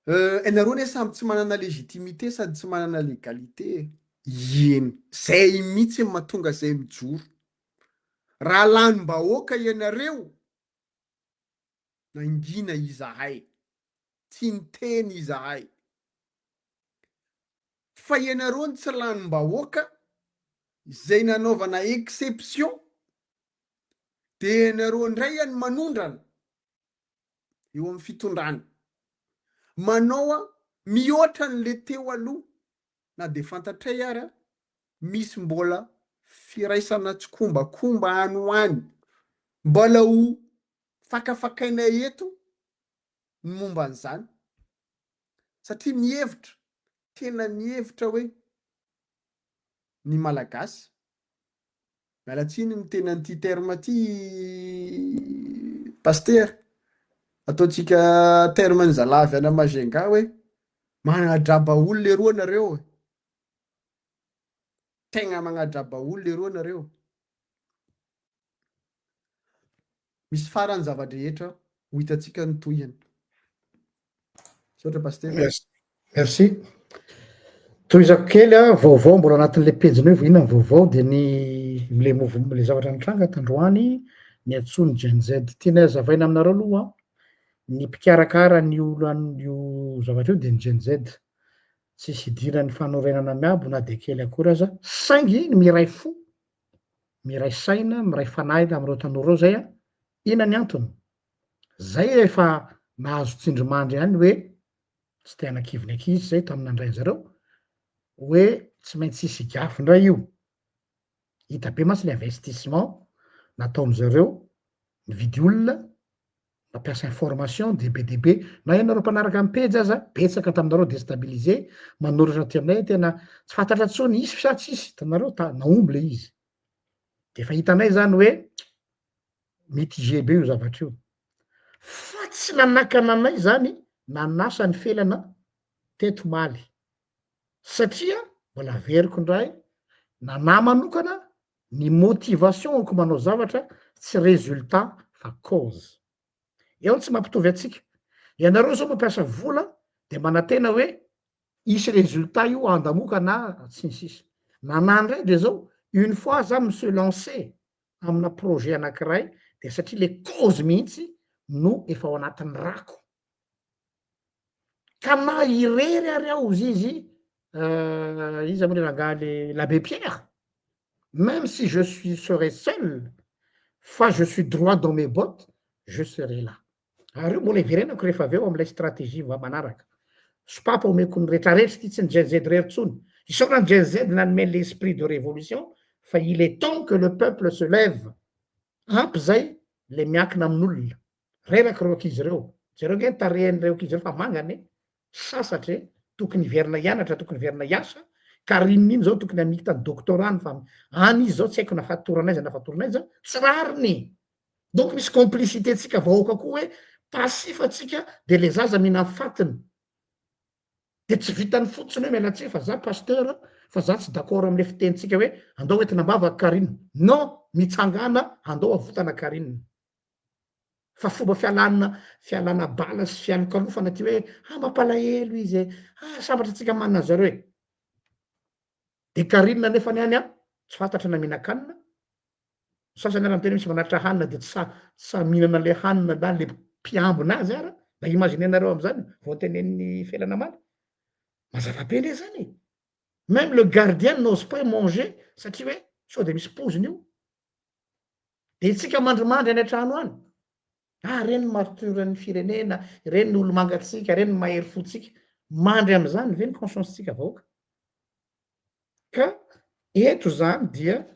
Ianareo anie samy tsy manana légitimité sady tsy manana légalité e. Ieny, zay mihitsy no mahatonga zay mijoro. Raha lanim-bahoaka ianareo, nangina izahay, tsy niteny izahay. Fa ianareo no tsy lanim-bahoaka, izay nanaovana exception, dia ianareo indray no manondrana. eo amin'ny fitondrana. Manao mihoatra an'le teo aloha na dia fantatray ara misy mbola firaisana tsikombakomba any ho any. Mbola ho fakafakainay eto ny momba an'izany satria mihevitra, tena mihevitra hoe ny Malagasy Miala tsiny miteny an'ity terme ity Pasitera, ataontsika terme ny zalahy avy any Majunga hoe manadraba olona leroa nareo e, tegna magnadraba olona leroa nareo. Misy farany zava-drehetra, ho hitantsika ny tohiny. Misaotra Pasitera. Merci. Merci. Tohizako kely a, vaovao mbola anatin'le pejiny hoe inona ny vaovao dia ny le mouvement le zavatra nitranga tandroany ny antsoin'ny Gen Z. Tianay hazavaina aminareo aloha ny mpikarakara ny olan'io zavatra io dia ny Gen Z. Tsisy idiran'ny fanorenana miabo na dia kely akory aza saingy ny miray fo miray saina, miray fanahy amin'ireo tanora ireo zay an, inona ny antony? Zay efa nahazo tsindrimandry ihany hoe, tsy te hanakivy ny ankizy zay tamin'ny nandray an'zareo, hoe tsy maintsy hisy gafy indray io, hita be mantsy le investissement nataon'zareo nividy olona, mampiasa information dia be dia be, na ianareo mpanaraka ny pejy aza betsaka taminareo destabiliser, manoratra aty aminay tena tsy fantatra intsony hisy sa tsisy, hitanareo ta nahomby le izy, de efa hitanay zany hoe mitigé be io zavatra io, fa tsy nanakana anay zany nanasa ny felana teto omaly, satria mbola averiko indray, nanahy manokana Ny motivation-ko manao zavatra tsy résultat fa cause. Eo no tsy mampitovy antsika. Ianareo zao mampiasa vola de manantena hoe hisy résultat io andamoka na sy ny sisa. Nana ndray de zao, une fois za mi se lancer amina projet anakiray de satria le cause mihitsy no efa ao anatin'ny rako. Ka na irery ary aho ozy izy, iza moa le rangahy le l'abbé Pierre, même si je suis serai seul fa je suis droit dans mes bottes, je serai là. Ary io mbola hiverenako rehefa avy eo amin'ilay stratégie va manaraka. Sopapa omeko ny retraretra ity tsy ny Gen Z irery intsony. Isaorana ny Gen Z nanome l'esprit de révolution fa il est temps que le peuple se lève. Ampy zay le miankina amin'olona. Reraka ireo ankizy ireo. Jereo ange ny tarehin'ireo ankizy ireo fa mangana e. Sasatra e. Tokony hiverina hianatra, tokony hiverina hiasa. Karim iny zao tokony hamita ny doctorat-ny fa any izy zao tsy haiko na fatorana aiza na fatorana aiza. Tsy rariny e. Donc misy complicité-ntsika vahoaka koa hoe passif antsika de le zaza mihinan'ny fatiny. De tsy vitan'ny fotsiny hoe miala tsiny fa za pasteur fa za tsy d'accord amle fitenintsika hoe andao entina ambava Carine. Non, mitsangàna andao avotana Carine. Fa fomba fialana fialana bala sy fialokalofana ty hoe ah mampalahelo izy e, ah sambatra antsika manana zareo e. De Carine nefany any an, tsy fantatra na mihinan-kanina, Ny sasany ara miteny hoe misy manatitra hanina de tsy sahy tsy sahy mihinana an'le hanina na le mpiambina azy ara, mba imaginer-nareo am'zany vao tenenin'i Felana omaly, mazava be anie zany e, même le gardien n'ose pas manger satria hoe sao de misy poizina io, de tsika mandrimandry any an-trano any, ah reny martyrs-n'ny firenena, reny olo-mangatsiaka, reny mahery fontsika, mandry am'zany ve ny conscience-tsika vahoaka? Ka eto zany dia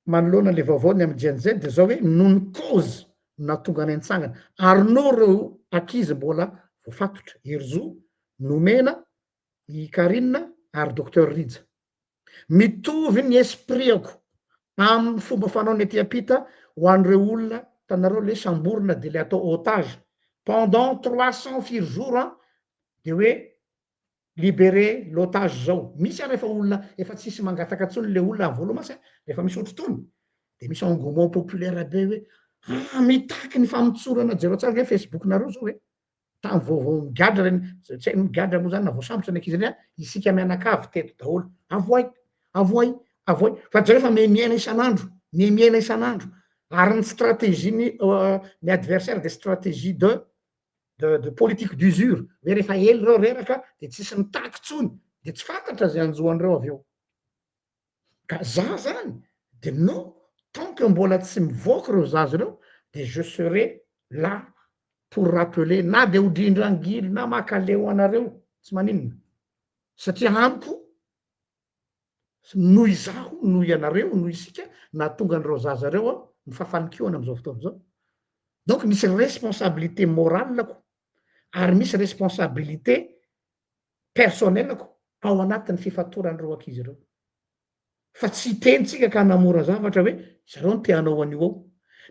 manoloana le vaovao ny amin'ny Gen Z dia zao hoe noho ny cause nahatonga anay nitsangana ary noho ireo ankizy mbola voafatotra, Herizo, Nomena, i Carine ary Docteur Rija. Mitovy ny esprit-ako amin'ny fomba fanaon'ny aty ampita ho an'ireo olona hitanareo le samborina de le atao otage pendant 300 firy jours an de hoe Libérer l'otage zao. Misy ary efa olona efa tsisy mangataka tsony le olona voalohany mantsy a, rehefa misy otr'itony de misy engouement populaire be hoe ah mitaky ny famotsorana jereo tsara nge facebook nareo zao e, tamy vao vao migadra reny tsy hay migadra moa zany na voasambotra ny ankizy reny a, isika mianakavy teto daholo, avoay, avoay, avoay, fa jereo fa mihamiaina isan'andro, mihamiaina isan'andro, ary ny stratégie ny ny adversaire de stratégie de de de politique d'usure, hoe rehefa ela ireo reraka de tsisy mitaky tsony, de tsy fantatra zay hanjo an'ireo avy eo. Ka za zany de non, tant que mbola tsy mivoaka ireo zaza ireo de je serai là pour rappeler na de ho drindran-gilo na makaleo anareo, tsy maninona, satria amiko noho izaho, noho ianareo, noho isika nahatonga an'ireo zaza ireo an, ny fahafanin-kihona amin'izao fotoana izao. Donc misy responsabilité morale-ko ary misy responsabilité personnelle-ko ao anatin'ny fifatoran'ireo ankizy ireo. Fa tsy hiteny tsika ka hanamora zavatra hoe zareo no te hanao an'io ao.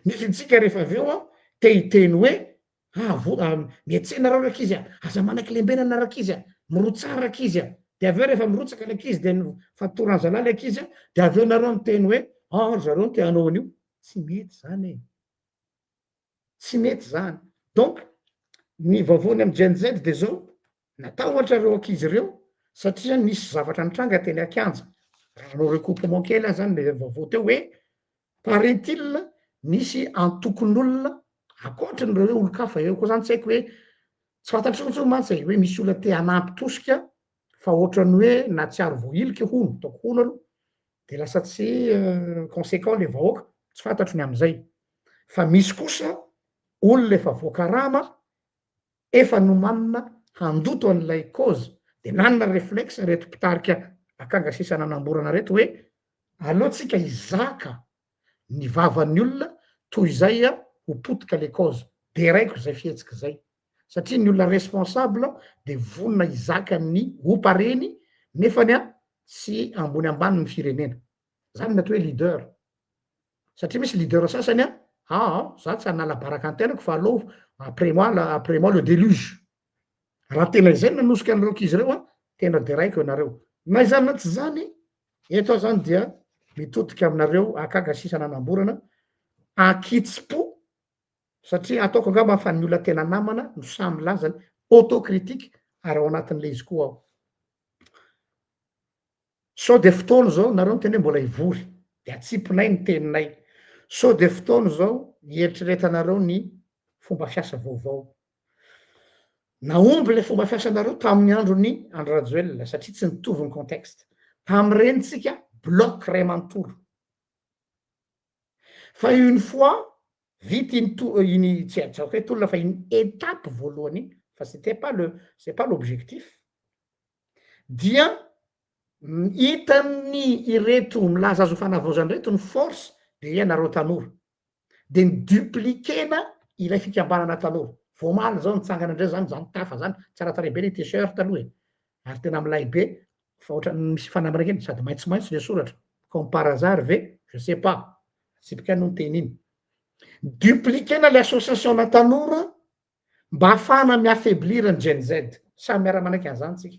Nefa isika rehefa avy eo an, te hiteny hoe Ah vo ah miantsena reo rankizy a! Aza manaiky lembenana rankizy a! Mirotsaha rankizy a! De avy eo rehefa mirotsaka le ankizy de fatoran'ny zalahy le ankizy a, de avy eo nareo miteny hoe ah ry zareo no te hanao an'io, tsy mety zany e! Tsy mety zany, donc ny vaovao ny amy Gen Z de zao, natahotra reo ankizy reo satria nisy zavatra nitranga teny an-kianja, raha hanao recoupement kely aho zany le vaovao teo hoe Parait-il nisy antokon'olona ankoatran'ireo hoe olon-kafa eo koa zany tsy haiko hoe tsy fantatro intsony mantsy e, hoe misy olona te hanampy tosika fa ohatran'ny hoe nahatsiaro voahilika hono, ataoko hono aloha, de lasa tsy conséquent le vahoaka, tsy fantatro ny am'zay, fa misy kosa olona efa voakarama efa nomanina handoto an'ilay cause de nanana reflexe reto mpitarika akanga sisa nanamborana reto hoe aleo tsika hizaka ny vavan'ny olona toy izay ho potika le cause, deraiko zay fihetsika zay satria ny olona responsable de vonona hizaka ny opa reny nefany a tsy ambony ambany ny firenena, zany ny atao hoe leader. Satria misy leader sasany an, aa za tsy hanala baraka ny tenako fa aleo après moi la après moi le deluge. Raha tena izay no nanosika an'ireo ankizy ireo an, tena deraiko ianareo. Na izany na tsy izany, eto aho zany dia mitodika aminareo akanga sisa nanamborana, ankitsim-po, satria ataoko angamba fa ny olona tena namana no sahy milaza ny autocritique ary ao anatin'ilay izy koa aho. Sao dia fotoana izao nareo miteny hoe mbola hivory de atsipinay ny teninay. Sao dia fotoana izao hieritreretanareo ny fomba fiasa vaovao. Nahomby ilay fomba fiasanareo tamin'ny andron'i Andry Rajoelina satria tsy nitovy ny contexte. Tamin'ireny tsika bloc iray manontolo. Fa une fois vita iny to- iny tsy ataoko hoe tolona fa iny étape voalohany iny fa c'était pas le c'est pas l'objectif dia hitan'ny ireto milaza azy ho fanavaozana ireto ny force de ianareo tanora de ny dupliquena ilay fikambanana tanora vao omaly zao nitsangana indray zany zany tafa zany tsara tarehy be le t-shirt aloha e ary tena milay be fa ohatran'ny misy fanambarana kely sady maitsomaitso le soratra comme par hasard ve je sais pas tsipika no niteny iny dupliquena le association-na tanora mba hahafahana mi-affaiblir ny Gen Z. Samy miara-manaiky an'izany tsika.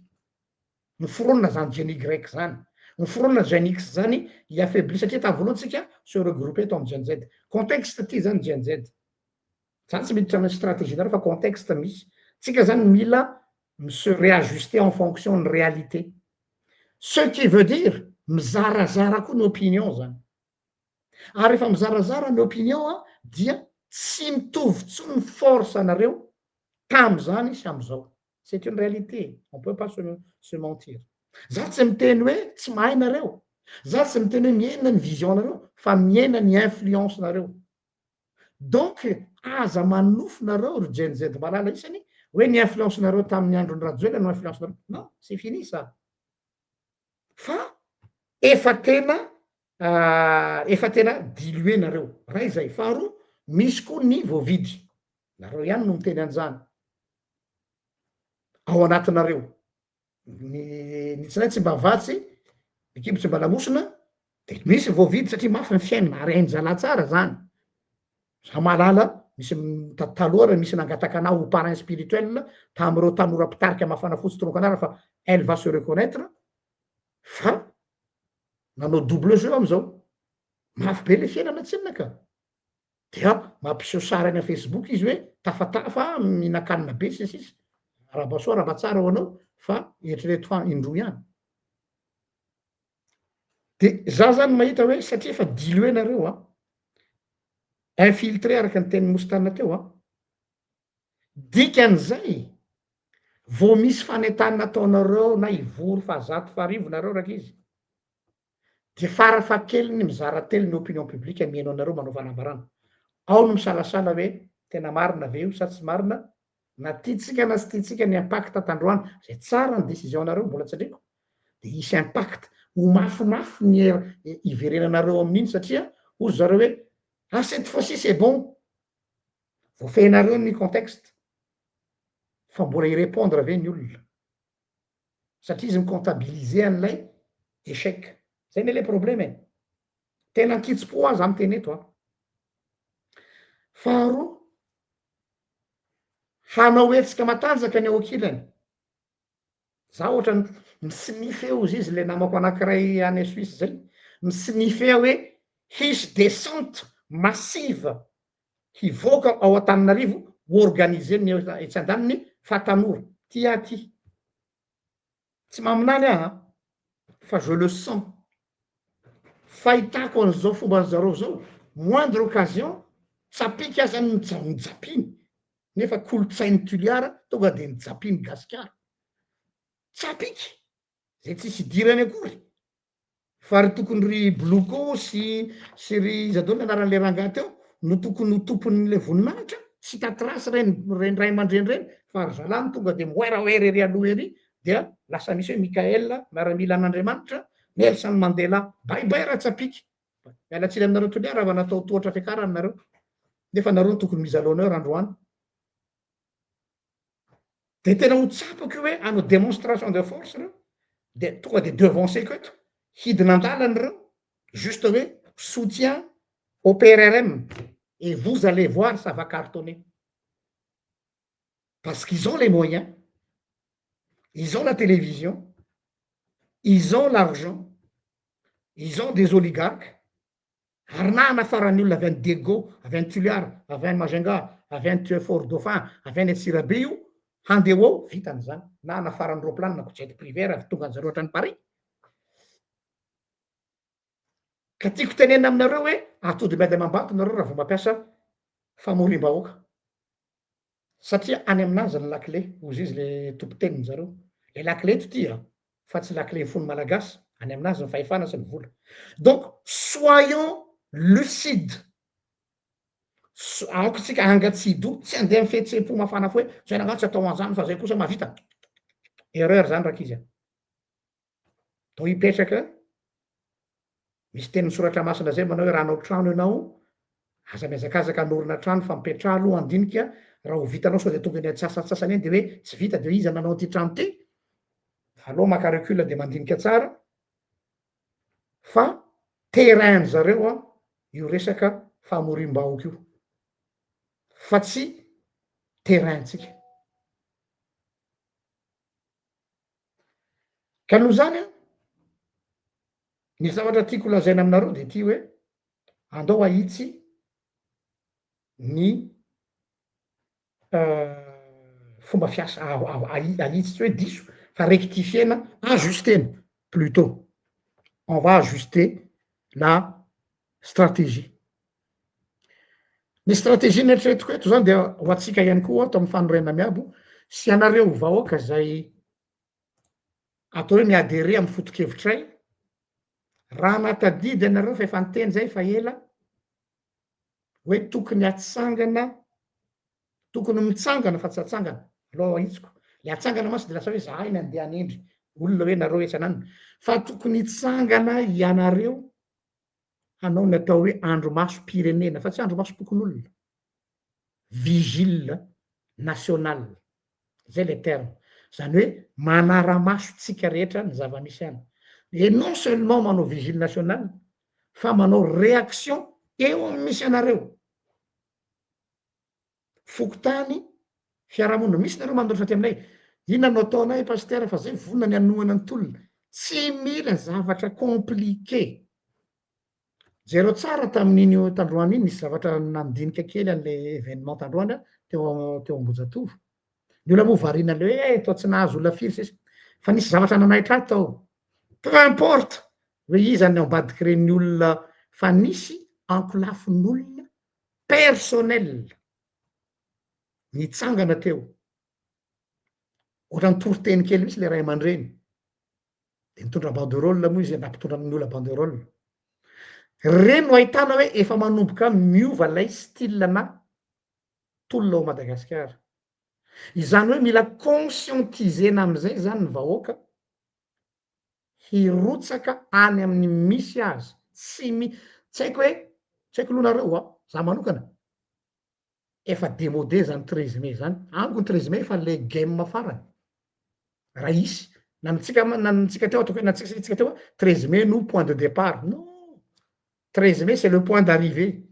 Noforonina zany Gen Y zany, noforonina Gen X zany hi-affaiblir satria tamin'ny voalohany tsika se regrouper tao amin'ny Gen Z. Contexte ty zany Gen Z. Zany tsy miditra amin'ny stratégie nareo fa contexte misy. Tsika zany mila mi-se réajuster en fonction ny réalité. Ce qui veut dire mizarazara koa ny opinion zany. Ary rehefa mizarazara ny opinion an, dia tsy mitovy tsony ny force anareo tamzany sy amzao. C'est une réalité, on peut pas se se mentir. Za tsy miteny hoe tsy mahay nareo, za tsy miteny hoe mihena ny vision nareo, fa mihena ny influence nareo. Donc aza manonofy nareo ry Gen Z malala isany hoe ny influence nareo tamin'ny andron'i Rajoelina no influence nareo, non, c'est fini ça. Fa efa tena efa tena diluer nareo, ray zay. Faharoa, misy koa ny voavidy, nareo ihany no miteny an'izany, ao anatinareo, ny ny tsinay tsy mba vatsy, ny kibo tsy mba lamosina, de misy voavidy satria mafy ny fiainana ary hain-jalahy tsara zany, za mahalala misy taloha ary misy nangataka anah ho parrain spirituel tam'ireo tanora mpitarika mafana fo tsy tononiko anarana fa elle va se reconnaitre fa nanao double jeu am'izao, mafy be le fiainana tsinona ka. Dia mampiseho sary any am facebook izy hoe tafatafa mihinan-kanina be sy ny sisa, arahaba soa arahaba tsara ho anao fa eritrereto fa indroa ihany. De za zany mahita hoe satria efa diluer nareo an, infiltré araka ny tenin'i Moustane teo an, dikan'izay vao misy fanentanana ataonareo na hivory fahazato faharivo nareo rankizy, dia farafahakeliny mizara telo ny opinion publique mihaino anareo manao fanambarana. Ao no misalasala hoe tena marina ve io sa tsy marina, na tiantsika na tsy tiantsika ny impact tandroany, zay tsara ny décision nareo mbola tsindriko, dia hisy impact, ho mafimafy ny hiverenanareo amin'iny satria hozy zareo hoe ah cette fois ci c'est bon, voafehinareo ny contexte, fa mbola hi-répondre ve ny olona? Satria izy mi-comptabiliser an'ilay échec. Zay anie le problème e. Tena ankitsim-po aho za miteny eto an. Faharoa, hanao hetsika matanjaka ny ao ankilany. Za ohatrany mi-sniffer hozy izy le namako anakiray any Suisse zay, mi-sniffer hoe hisy descente massive hivoaka ao Antananarivo ho organiser-ny etsy andaniny fa tanora. Ty aho ty. Tsy maminany aho an, fa je le sens. Fahitako an'izao fomban-jareo zao, moindre occasion, tsapika aza ny mijapiny, nefa kolontsain'i Toliara tonga de mijapiny gasikara. Tsapika, zay tsisy idirany akory. Fa ry tokony ry Bloko sy sy ry iza daholo ny anaran'le rangahy teo no tokony ho tompon'le voninahitra, tsy hita trace reny reny ray aman-dreny reny fa ry zalahy no tonga de miwerawera ery aloha ery dia lasa misy hoe Mickaël miaramila an'Andriamanitra, Nelson Mandela, bye bye Ratsapiky, miala tsiny aminareo Toliara fa natao tohatra fiakarana nareo nefa nareo no tokony mise à l'honneur androany. De tena ho tsapako io hoe hanao démonstration de force reo, de tonga de devancer-ko eto, hidina an-dalana reo, juste hoe soutien au PRRM et vous allez voir ça va cartonner, parce qu'ils ont les moyens, ils ont la télévision, ils ont l'argent, ils ont des oligarques, Ary na hanafaran'ny olona avy any Diego, avy any Tuliar, avy any Majunga, avy any Fort Dauphin, avy any Antsirabe io, handeha ho ao, vitany izany. Na hanafaran'ny roplanina ko jet privé ary avy tonga anjareo hatrany Paris. Ka tiako tenenina aminareo hoe atody miady amam-bato nareo raha vao mampiasa famoriam-bahoaka. Satria any aminazy ny lakile, hozy izy le tompon-tenin zareo, le lakile eto ty an, fa tsy lakile fon'ny malagasy, any aminazy ny fahefana sy ny vola. Donc soyons lucide, aoka tsika hangatsido, tsy andeha am fihetsem-po mafana fo hoe zay rangaha tsy atao anzany fa zay kosa mahavita, erreur zany rankizy a. Atao hipetraka, misy tenin'ny soratra masina zay manao hoe raha hanao trano ianao, aza mihazakazaka hanorina trano fa mipetraha aloha handinika raha ho vitanao sao de tonga eny antsasantsasany eny de hoe tsy vita de hoe iza nanao an'ity trano ty, aleo maka recul de mandinika tsara fa terrain-dry zareo an io resaka famoriam-bahoaka io fa tsy terrain-tsika. Ka noho izany an, ny zavatra tiako holazaina aminareo de ity hoe, andao ahitsy ny fomba fiasa, ahitsy tsy hoe diso fa rectifier-na, ajuster-na plutot, on va ajuster la stratégie. Ny stratégie neritreretiko eto zany dia ho antsika ihany koa ato amin'ny fanorenana miabo sy anareo vahoaka zay atao hoe mi-adherer amin'ny foto-kevitray, raha nahatadidy ianareo fa efa niteny zay efa ela hoe tokony hatsangana, tokony mitsangana fa tsy hatsangana, aleo ahitsiko, le hatsangana mantsy de lasa hoe zahay no andeha hanendry olona hoe nareo etsy ananona, fa tokony hitsangana ianareo hanao ny atao hoe andrimasom-pirenena fa tsy andrimasom-pokonolona, vigile national, zay le terme, zany hoe manara-maso tsika rehetra ny zava-misy any, et non seulement manao vigile national fa manao réaction eo amin'ny misy anareo. Fokontany, fiarahamonina, misy nareo manoratra aty aminay, inona no ataonay Pasitera fa zay vonona ny hanohana ny tolona, tsy mila zavatra compliqué, jereo tsara tamin'iny tandroany iny nisy zavatra nandinika kely an'le événement tandroany aho teo teo Ambohijatovo, ny olona moa variana le hoe eh toa tsy nahazo olona firy sisa, fa nisy zavatra nanaitra ahy tao, peu importe hoe iza ny ao ambadik'ireny olona fa nisy ankolafin'olona personnel nitsangana teo, ohatran'ny toriteny kely mihitsy le ray aman-dreny, de nitondra banderole moa izy, nampitondra ny olona banderole, reny no ahitana hoe efa manomboka miova lay style na tolona ao Madagasikara, izany hoe mila conscientiser-na amizay zany ny vahoaka, hirotsaka any amin'ny misy azy, tsy mi, tsy haiko hoe, tsy haiko aloha nareo a, za manokana, efa demodé zany 13 mai zany, amiko ny 13 mai efa le game farany, raha hisy, na ny tsika na ny tsika teo ataoko hoe na tsika tsika teo 13 mai no point de départ, non, 13 mai c'est le point d'arrivée.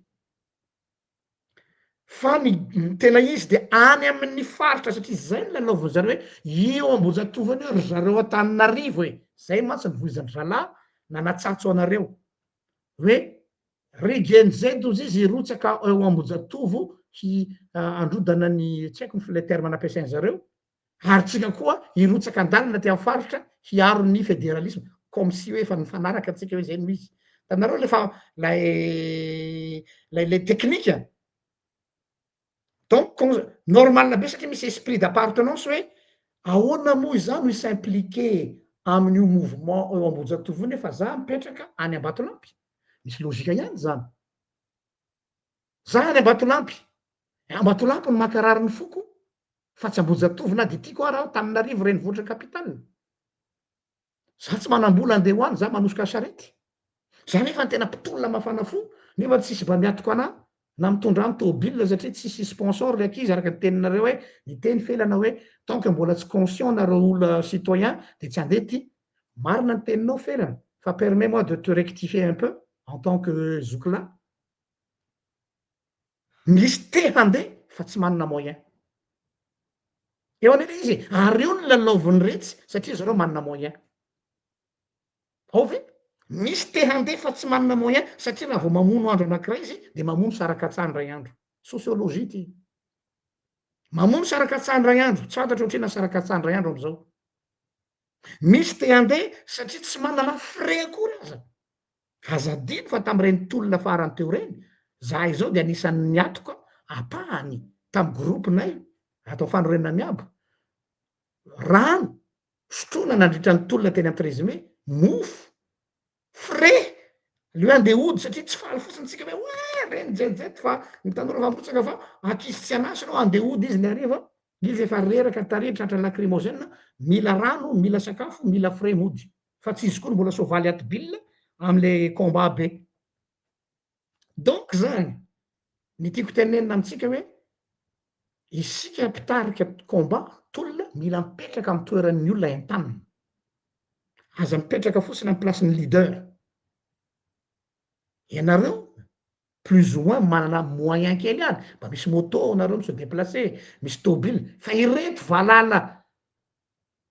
Fa ny ny tena izy de any amin'ny faritra satria zay no lalaovin-dry zareo hoe io Ambohijatovo anie ry zareo Antananarivo e, zay mantsy ny voizin-dry zalahy nanatsatso anareo hoe ry Gen Z ozy izy hirotsaka eo Ambohijatovo hi handrodana ny tsy haiko ny le terme nampiasain-dry zareo Ary tsika koa hirotsaka an-dalana aty amin'ny faritra hiaro ny federalisme, comme si hoe efa nifanaraka tsika hoe zay no izy. Hitanareo le fa lay lay le teknika? Donc con- normal be satria misy esprit d'appartenance hoe ahoana moa izaho no hi-s'impliquer amin'io mouvement eo Ambohijatovo io nefa za mipetraka any Ambatolampy? Misy logika ihany zany. Za any Ambatolampy, Ambatolampy no mankarary ny foko fa tsy Ambohijatovo na dia tiako ara aho Tananarivo renivohitra capitale. Za tsy manam-bola andeha ho any, za manosika charette. Za nefa ny tena mpitolona mafana fo nefa tsisy mba miatoka anah na mitondra ahy tôbile satria tsisy sponsor le ankizy araka ny teninareo hoe niteny Felana hoe tant que mbola tsy conscient nareo olona citoyen de tsy andeha ty. Marina ny teninao Felana fa permets moi de te rectifier un peu en tant que zokilahy. Misy te handeha fa tsy manana moyen. Eo anie le izy e, ary eo no lalaovin'ny retsy satria zareo manana moyen. Ao ve? Misy te handeha fa tsy manana moyen satria raha vao mamono andro anakiray izy de mamono sarakatsaha indray andro. Sociologie ty. Mamono sarakatsaha indray andro, tsy fantatro ohatr'inona sarakatsaha indray andro am'zao. Misy te handeha satria tsy manana frais akory aza. Aza adino fa tamin'ireny tolona farany teo ireny, zahay izao dia anisan'ny niatoka ampahany tamin'ny groupe-nay ato Fanorenana Miabo, rano sotroina nandritra ny tolona teny amin'ny 13 mai, mofo, frais, le hoe andeha hody satria tsy faly fotsiny tsika hoe oe reny jet-jet fa ny tanora fa mirotsaka fa ankizy tsy an'asa ianao andeha hody izy ny hariva, izy efa reraka tarehy tratra lacrymogène, mila rano, mila sakafo, mila frais mody. Fa tsy izy koa no mbola soavaly ato bill amle combat be. Donc zany, ny tiako tenenina amintsika hoe, isika mpitarika combat, tolona, mila mipetraka amy toeran'ny olona entanina. Aza mipetraka fotsiny amy place-n'ny leader. Ianareo plus ou moins manana moyen kely ihany, mba misy moto nareo mi-se déplacer, misy tôbily, fa ireto valala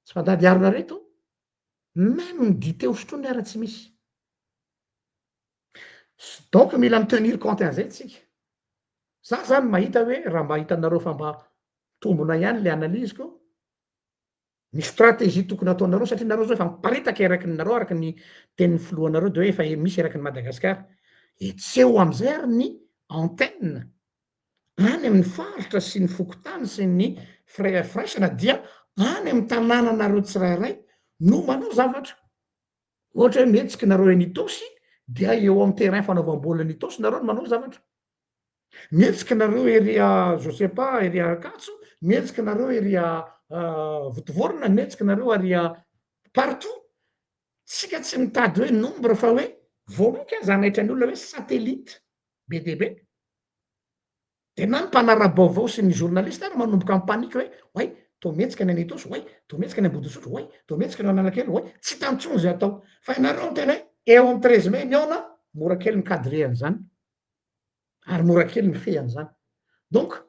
tsy mandady harona reto. Même ny dite hosotroiny ara tsy misy. Donc mila mi-tenir compte an'izay tsika. Za zany mahita hoe raha mba hitanareo fa mba tombona ihany le analyse-ko, ny stratégie tokony ataonareo satria nareo zao efa miparitaka eraky ny nareo araky ny tenin'ny filohanareo de hoe efa misy eraky ny Madagasikara, hetseho amizay ary ny antenne any amin'ny faritra sy ny fokontany sy ny firaisana dia any amin'ny tanànanareo tsirairay no manao zavatra. Ohatra hoe mihetsika nareo eny Itaosy dia eo amin'ny terrain fanaovam-baolina eny Itaosy nareo no manao zavatra. Mihetsika nareo ery je sais pas ery Ankatso, mihetsika nareo ery Vontovorona, mihetsika nareo ary partout. Tsika tsy mitady hoe nombre fa hoe vao mainka aza hanaitra ny olona hoe satellite be dia be. De na ny mpanara-baovao sy ny journaliste ary manomboka mi-panique hoe oay toa mihetsika ny any Itaosy, oay toa mihetsika ny Ambodisotro, oay toa mihetsika ny ao Analakely, oay tsy hita intsony zay atao. Fa ianareo miteny hoe eo amin'ny 13 mai mihaona, mora kely mi-cadrer an'izany ary mora kely mifehy an'izany. Donc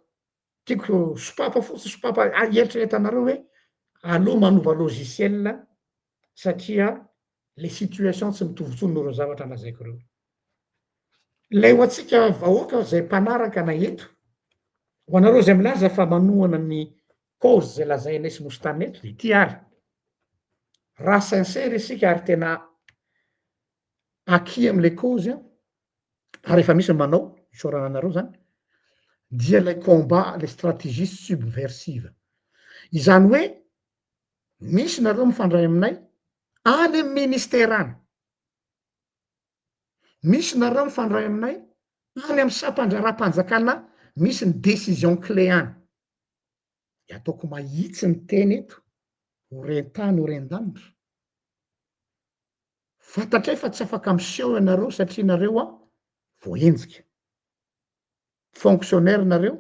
tiako sopapa fotsiny, sopapa hieritreretanareo hoe aleo manova logiciel satria le situation tsy mitovy intsony noho ireo zavatra lazaiko ireo. Ilay ho antsika vahoaka izay mpanaraka anay eto, ho anareo izay milaza fa manohana ny cause izay lazainay sy nosintanina eto dia ity ary, raha sincère isika ary tena acquis am'le cause an, ary efa misy ny manao, isaorana anareo zany, dia ilay combat, le stratégie subversive. Izany hoe misy nareo mifandray aminay any amy ministera any, misy nareo mifandray aminay any amy sampandraharaham-panjakana misy ny décision clé any, de ataoko mahitsy ny teny eto, ho ren-tany ho ren-danitra, fantatray fa tsy afaka miseho ianareo satria nareo an voahenjika. Fonctionnaire nareo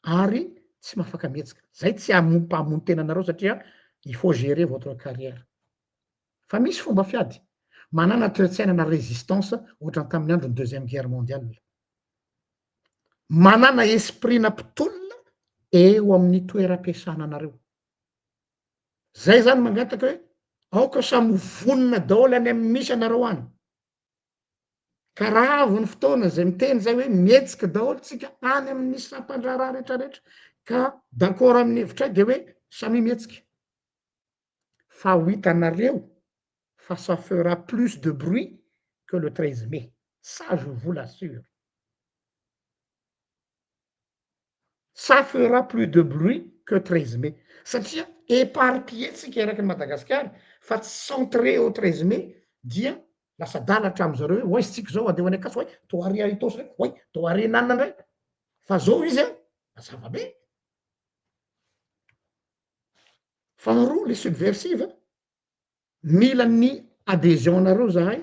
ary tsy mahafaka mihetsika, zay tsy hamono tena anareo satria il faut gérer votre carrière. Fa misy fomba fiady, manana toe-tsaina na résistance ohatran'ny tamin'ny andron'ny deuxième guerre mondiale. Manana esprit-na mpitolona eo amin'ny toeram-piasana anareo. Zay zany mangataka hoe aoka samy ho vonona daholo any amin'ny misy anareo any. Ka raha avy ny fotoana zay miteny zay hoe mihetsika daholo tsika any amin'ny sampandraharaha rehetrarehetra ka d'accord amin'ny hevitray de hoe samia mihetsika. Fa ho hitanareo fa ça fera plus de bruit que le 13 mai. Ça je vous l'assure. Ça fera plus de bruit que 13 mai satria éparpillé tsika eraky ny Madagasikara fa tsy centré au 13 mai dia lasa adala hatramin zareo hoe oay tsika zao andeha ho any Ankatso oay toa ary Itaosy ndray oay toa ary Ananina ndray fa zao izy a mazava be. Faharoa le subversive Mila ny adhesion nareo zahay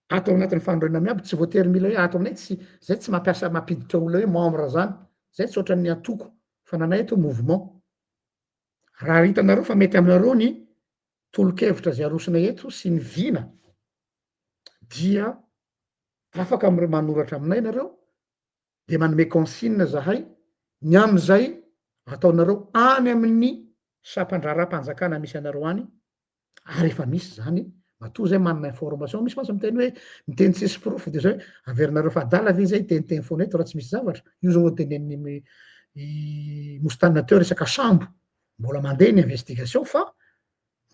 ato anatin'ny fanorenana miabo, tsy voatery mila hoe ato aminay tsy, zay tsy mampiasa mampiditra olona hoe membre zany, zay tsy ohatran'ny antoko fa nanay eto mouvement. Raha hitanareo fa mety aminareo ny tolo-kevitra zay arosonay eto sy ny vina dia afaka manoratra aminay nareo de manome consigne zahay ny am'izay ataonareo any amin'ny sampandraharaham-panjakana misy anareo any, ary efa misy zany, matoa zay manana information, misy mantsy miteny hoe miteny tsisy porofo de zay hoe averinareo fa adala ve zay hiteniteny foana eto raha tsy misy zavatra, io zao tenenin'i i Mostana teo resaka sambo, mbola mandeha ny investigation fa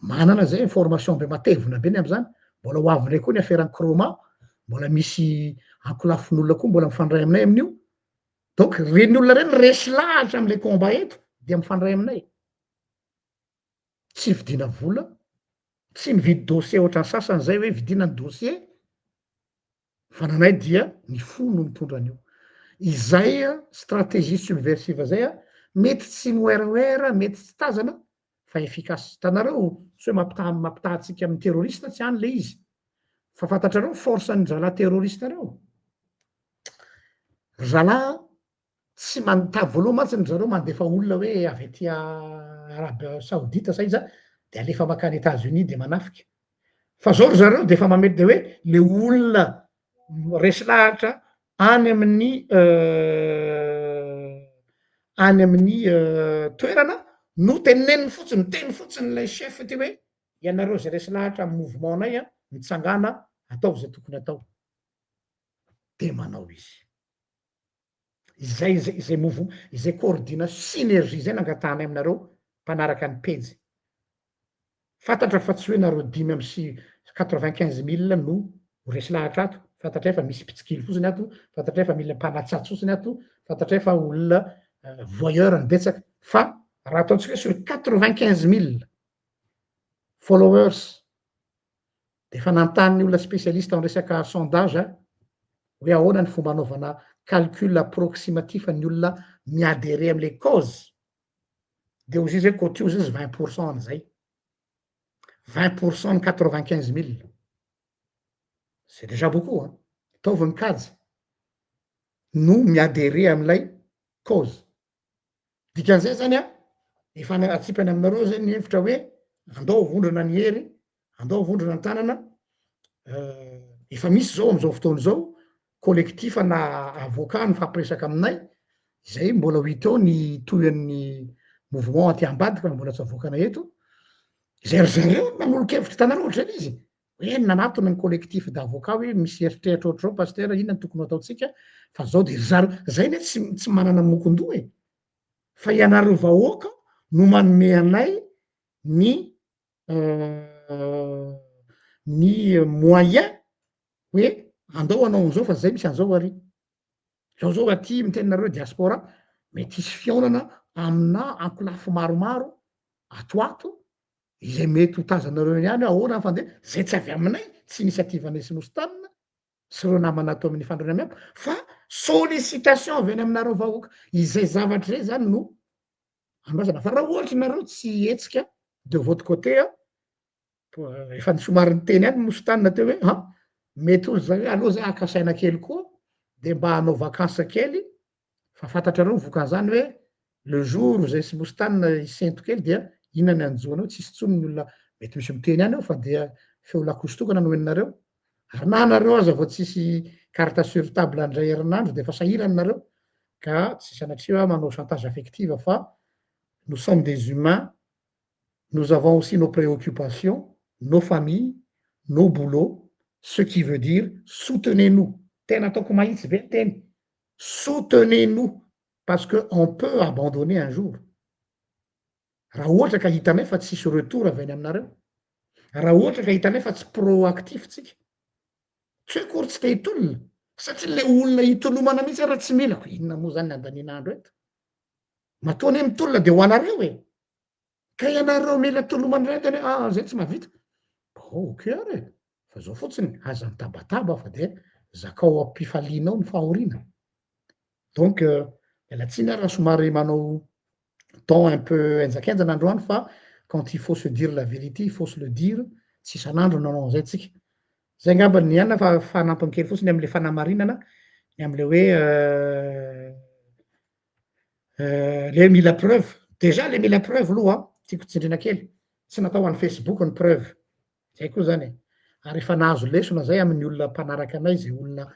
manana zay information be matevina be ny am'zany, mbola ho avy ndray koa ny aferan'i Chroma, mbola misy ankolafin'olona koa mbola mifandray aminay amin'io, donc reny olona reny resy lahatra am'le combat eto dia mifandray aminay, tsy vidiana vola, tsy mividy dossier ohatran'ny sasany zay hoe vidiana ny dossier, fa nanay dia ny fo no mitondra an'io. Izay stratégie subversive zay a, mety tsy miwerawera, mety tsy tazana fa efficace. Hitanareo, tsy hoe mampitaha mampitaha antsika amin'ny terroriste tsy any le izy, fa fantatrareo ny force ny zalahy terroriste reo? Ry zalahy a, tsy man-, voalohany mantsy ry zareo mandefa olona hoe avy aty Arabie Saoudite sa iza de alefa makany Etats Unis de manafika. Fa zao ry zareo de efa mametra de hoe le olona resy lahatra any amin'ny any amin'ny toerana no teneniny fotsiny, miteny fotsiny lay chef ty hoe. Ianareo izay resy lahatra amin'ny mouvement-nay an, mitsangàna, ataovy izay tokony atao. Dia manao izy. Izay izay izay mouvement, izay coordination, synergie izay no angatahanay aminareo mpanaraka ny pejy. Fantatra fa tsy hoe nareo dimy amby sy quatre-vingt-quinze mille no ho resy lahatra ato, fantatray fa misy mpitsikilo fotsiny ato, fantatray fa mila mpanatsatso fotsiny ato, fantatray fa olona voyeur ny betsaka, fa raha ataontsika hoe sur 95 000 followers, de efa nanontany ny olona spécialiste en resaka sondage hoe ahoana ny fomba anaovana calcul approximatif ny olona mi-adhérer amle cause, de hozy izy hoe kotio izy 20% an'izay, 20% ny 95 000, c'est déjà beaucoup an, ataovy ny kajy, no mi-adhérer am'ilay cause. Dikan'izay zany an, efa atsipany aminareo zay ny hevitra hoe andao vondrona ny hery, andao vondrona ny tanana, efa misy zao am'izao fotoana izao collectif na avocat mifampiresaka aminay, zay mbola ho hita eo ny tohin'ny mouvement aty ambadika fa mbola tsy avoakanay eto, zay ry zareo nanolo-kevitra, hitanareo ohatr'izay le izy, hoe nanatona ny collectif d'avocat hoe misy eritreritra ohatr'izao pasteur inona no tokony ho ataontsika fa zao de ry zareo, zay anie tsy manana mokon-doha e, fa ianareo vahoaka no manome anay ny ny moyen hoe andao hanao an'izao fa zay misy an'izao ary. Zao zao aty miteny nareo diaspora mety hisy fihaonana amina ankolafy maromaro ato ato izay mety ho tazanareo ihany hoe ahoana ny fandeha, zay tsy avy aminay, tsy initiative anay sy Mostana sy ireo namana ato amin'ny fandroana miabo fa sollicitation avy any aminareo vahoaka, izay zavatra izay zany no andrasana fa raha ohatra nareo tsy hihetsika de votre côté a, efa somary niteny ihany Mostana teo hoe an mety hozy zany hoe aleo zay haka saina kely koa de mba hanao vacances kely fa fantatrareo ny vokan'izany hoe le jour zay sy Mostana hisento kely dia inona ny hanjo anao, tsisy intsony ny olona mety misy miteny ihany eo fa dia feo lakosy tokana no henonareo, ary na nareo aza vao tsisy carte sur table indray herinandro de efa sahirana nareo ka tsy sanatria hoe manao chantage affective fa nous sommes des humains, nous avons aussi nos préoccupations, nos familles, nos boulots, ce qui veut dire soutenez nous, tena ataoko mahitsy be ny teny, soutenez nous parce que on peut abandonner un jour, raha ohatra ka hitanay fa tsisy retour avy any aminareo, raha ohatra ka hitanay fa tsy proactif tsika, tsy hoe akory tsy te hitolona, satria le olona hitolomana mihitsy ara tsy mila, ko inona moa zany ny andaniana andro eto, matoa anie mitolona de ho anareo e. Ka ianareo mila tolomana indray tena hoe ah zay tsy mahavita, bon ok ary e, fa zao fotsiny aza mitabataba fa de zakao am-pifalianao ny fahoriana, donc miala tsiny aho raha somary manao ton un peu henjakenjana androany fa quand il faut se dire la vérité il faut se le dire, tsy isan'andro no hanao an'izay tsika, zay angamba ny anona fa fanampiny kely fotsiny amle fanamarinana ny amle hoe Le mila preuve, déjà le mila preuve aloha an, tiako tsindriana kely, tsy natao ho an'ny facebook ny preuve, zay koa zany e, ary efa nahazo lesona zay amin'ny olona mpanaraka anay zay olona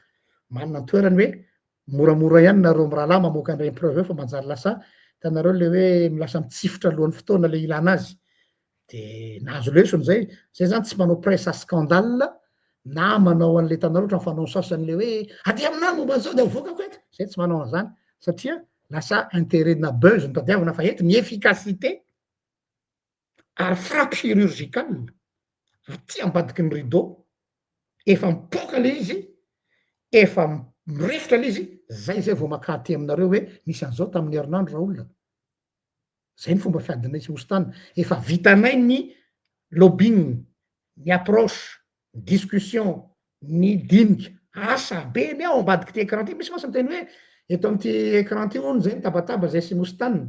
manana ny toerany hoe moramora ihany nareo mirahalahy mamoaka an'ireny preuve eo fa manjary lasa hitanareo le hoe lasa mitsifotra alohan'ny fotoana le ilana azy, de nahazo lesona zay, zay zany tsy manao presse à scandale na manao an'le hitanareo ohatran'ny fanao sasany le hoe aty aminah momba an'izao de avoakako eto, zay tsy manao an'zany satria lasa interet na buzz no tadiavina fa eto ny efficacité ary frappe chirurgicale aty ambadiky ny rideau efa mipoaka le izy, efa mirefotra le izy, zay zay vao makà aty aminareo hoe nisy an'izao tamin'ny herinandro raolona. Zay ny fomba fiadinay sy Mostana. Efa vitanay ny lobbying, ny approche, ny discussion, ny dinika. Asa be ny ao ambadik'ity écran ty. Misy mantsy miteny hoe eto amin'ity écran ty hono zay mitabataba zay sy Mostana.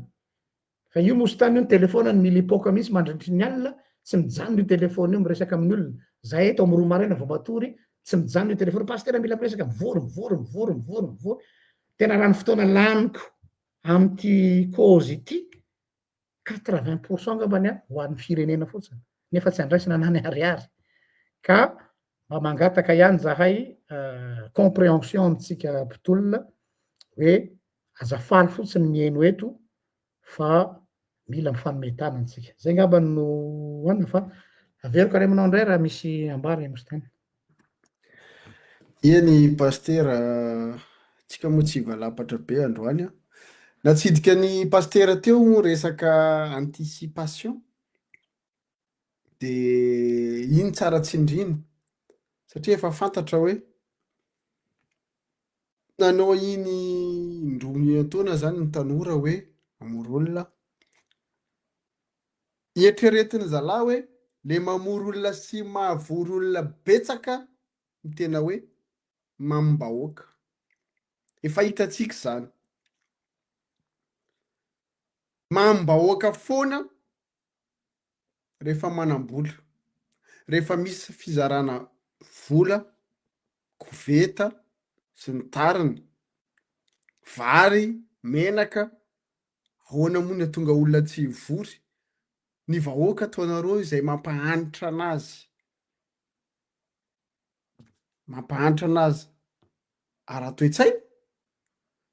Fa io Mostana io ny telephone-ny milipoka mihitsy mandritry ny alina, tsy mijanona io telephone io miresaka amin'ny olona. Zahay eto amin'ny 2 maraina vao matory, tsy mijanona io telephone. Pasitera mila miresaka, mivory, mivory, mivory, mivory, mivory. Tena raha ny fotoana laniko amin'ity cause ity, 80% angambany an, ho an'ny firenena fotsiny, nefa tsy andraisana na ny ariary, ka mba mangataka ihany zahay compréhension amintsika mpitolona hoe aza faly fotsiny mihaino eto fa mila mifanome tanana tsika, zay angamba no hoanina fa Averiko any aminao indray raha misy ambara i Mostany. Eny Pasitera, tsika moa tsy hivalapatra be androany an. Natsidika ny Pasitera teo moa resaka anticipation, dia iny tsara tsindriana satria efa fantatra hoe nanao iny indroa miantaona zany ny tanora hoe hamory olona. Eritreretin'ny zalahy hoe le mamory olona sy mahavory olona betsaka no tena hoe mamim-bahoaka. Efa hitantsika izany. Mamim-bahoaka foana rehefa manam-bola, rehefa misy fizarana vola, koveta sy ny tariny, vary, menaka, Ahoana moa ny hatonga olona tsy hivory? Ny vahoaka ataonareo izay mampahantra anazy. Mampahantra anazy ara-toe-tsaina,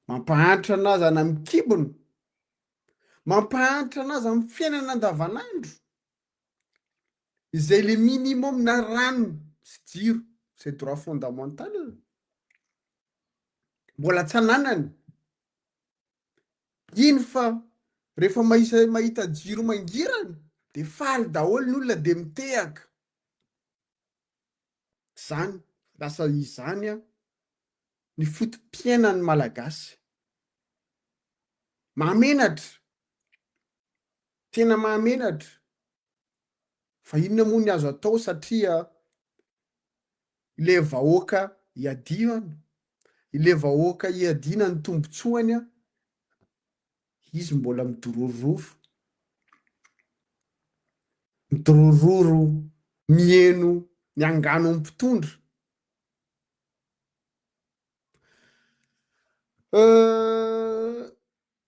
mampahantra anazy any amin'ny kibony, mampahantra anazy amin'ny fiainana andavanandro. Izay le minimum na rano sy jiro, izay droit fondamental. Mbola tsy ananany. Iny fa rehefa mahisa mahita jiro mangirana de faly daholo ny olona de mitehaka. Zany, lasa izany an ny foto-piainan'ny Malagasy. Mahamenatra, tena mahamenatra. Fa inona moa ny azo atao satria Ilay vahoaka iadiana, ilay vahoaka iadiana ny tombotsoany an, izy mbola midorororo, midorororo miheno ny angano amin'ny mpitondra.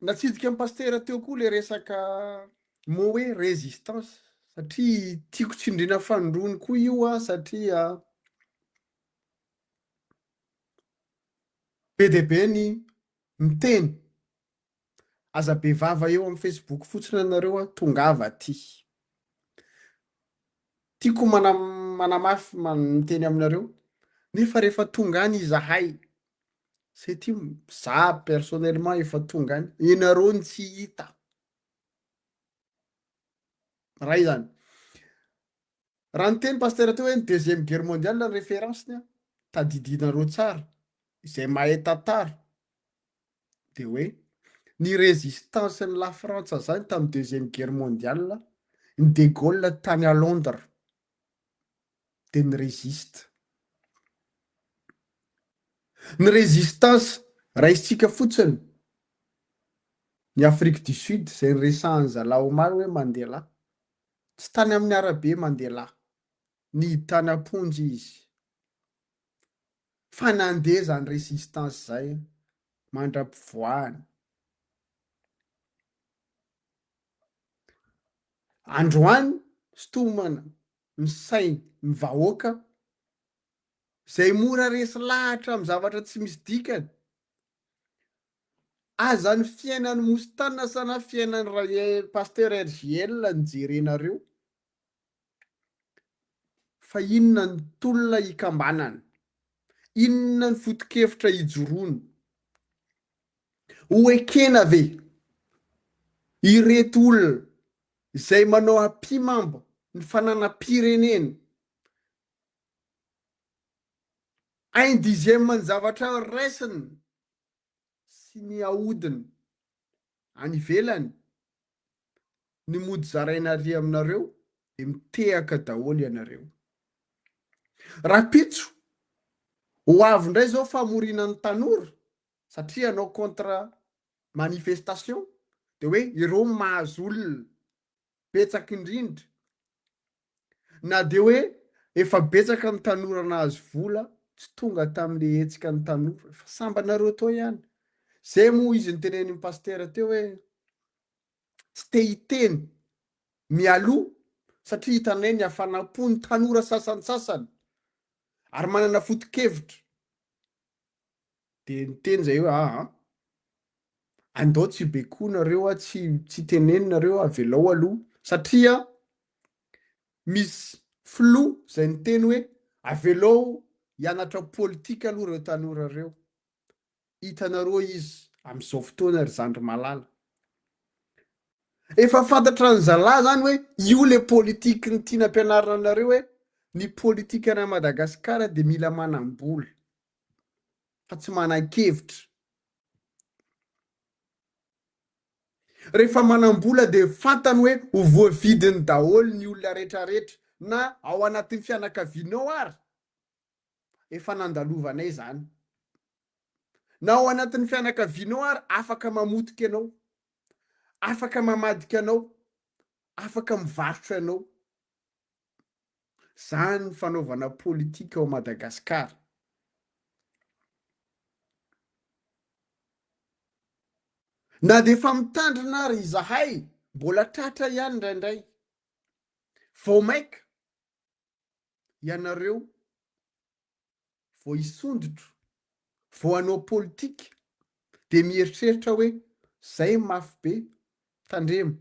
Natsidika an'i Pasitera teo koa le resaka mot hoe résistance satria tiako tsindriana fanindroany koa io an satria be dia be ny miteny, aza be vava eo amin'ny facebook fotsiny ianareo an, tongava aty. Tiako manamafy miteny aminareo nefa rehefa tonga any izahay Satria za personnellement efa tonga any, ianareo no tsy hita. Ray zany. Raha niteny pasteur teo hoe ny deuxième guerre mondiale ny référence-ny an, tadidinareo tsara, izay mahay tantara, de hoe ny résistance-n'ny la Frantsa zany tamin'ny deuxième guerre mondiale, ny de Gaulle tany à Londres. dia ny résiste. Ny résistance raisintsika fotsiny ny Afrique du Sud izay niresahan'ny zalahy omaly hoe Mandela. Tsy tany amin'ny arabe Mandela, nihidy tany am-ponja izy. Fa nandeha izany résistance izay mandra-pivoahany. Androany sintomana ny sain ny vahoaka izay mora resy lahatra amin'ny zavatra tsy misy dikany. Aza ny fiainan'i Moustana sa na fiainan'i Pasteur RJL no jerenareo fa inona ny tolona hikambanana, inona ny foto-kevitra hijoroana. Ho ekena ve ireto olona izay manao ampihimamba ny fananam-pirenena, un dixième ny zavatra raisiny sy ny ahodiny any ivelany, ny mody zaraina ary aminareo dia mitehaka daholo ianareo. Rahampitso, ho avy indray izao famoriana ny tanora satria hanao contre manifestation dia hoe ireo mahazo olona betsaka indrindra na dia hoe efa betsaka ny tanora nahazo vola tsy tonga tamin'le hetsika ny tanora fa sambanareo tao ihany zay moa izy nitenenin'ny pasitera teo hoe tsy te hiteny mialoha satria hitanay ny hafanam-po ny tanora sasantsasany ary manana foto-kevitra Dia niteny zay hoe aa andao tsy bekoa nareo a, tsy tsy teneno nareo avelao aloha satria misy. Filoha izay niteny hoe avelao hianatra politika aloha ireo tanora ireo. Hitanareo izy amin'izao fotoana ry zandry malala. Efa fantatra ny zalahy zany hoe io le politique ny tiana ampianarina anareo hoe ny politique any Madagascar dia mila manam-bola fa tsy manan-kevitra. Rehefa manam-bola dia fantany hoe ho voavidiny daholo ny olona retraretra na ao anatin'ny fianakavianao ary. Efa nandalovanay izany. Na ao anatin'ny fianakavianao ary afaka mamotika anao, afaka mamadika anao, afaka mivarotra anao. Zany ny fanaovana politika ao Madagascar. Na dia efa mitandrina ary izahay, mbola tratra ihany indraindray. Vao maika ianareo vao hisondrotra, vao hanao politika dia mieritreritra hoe zay mafy be, tandremo,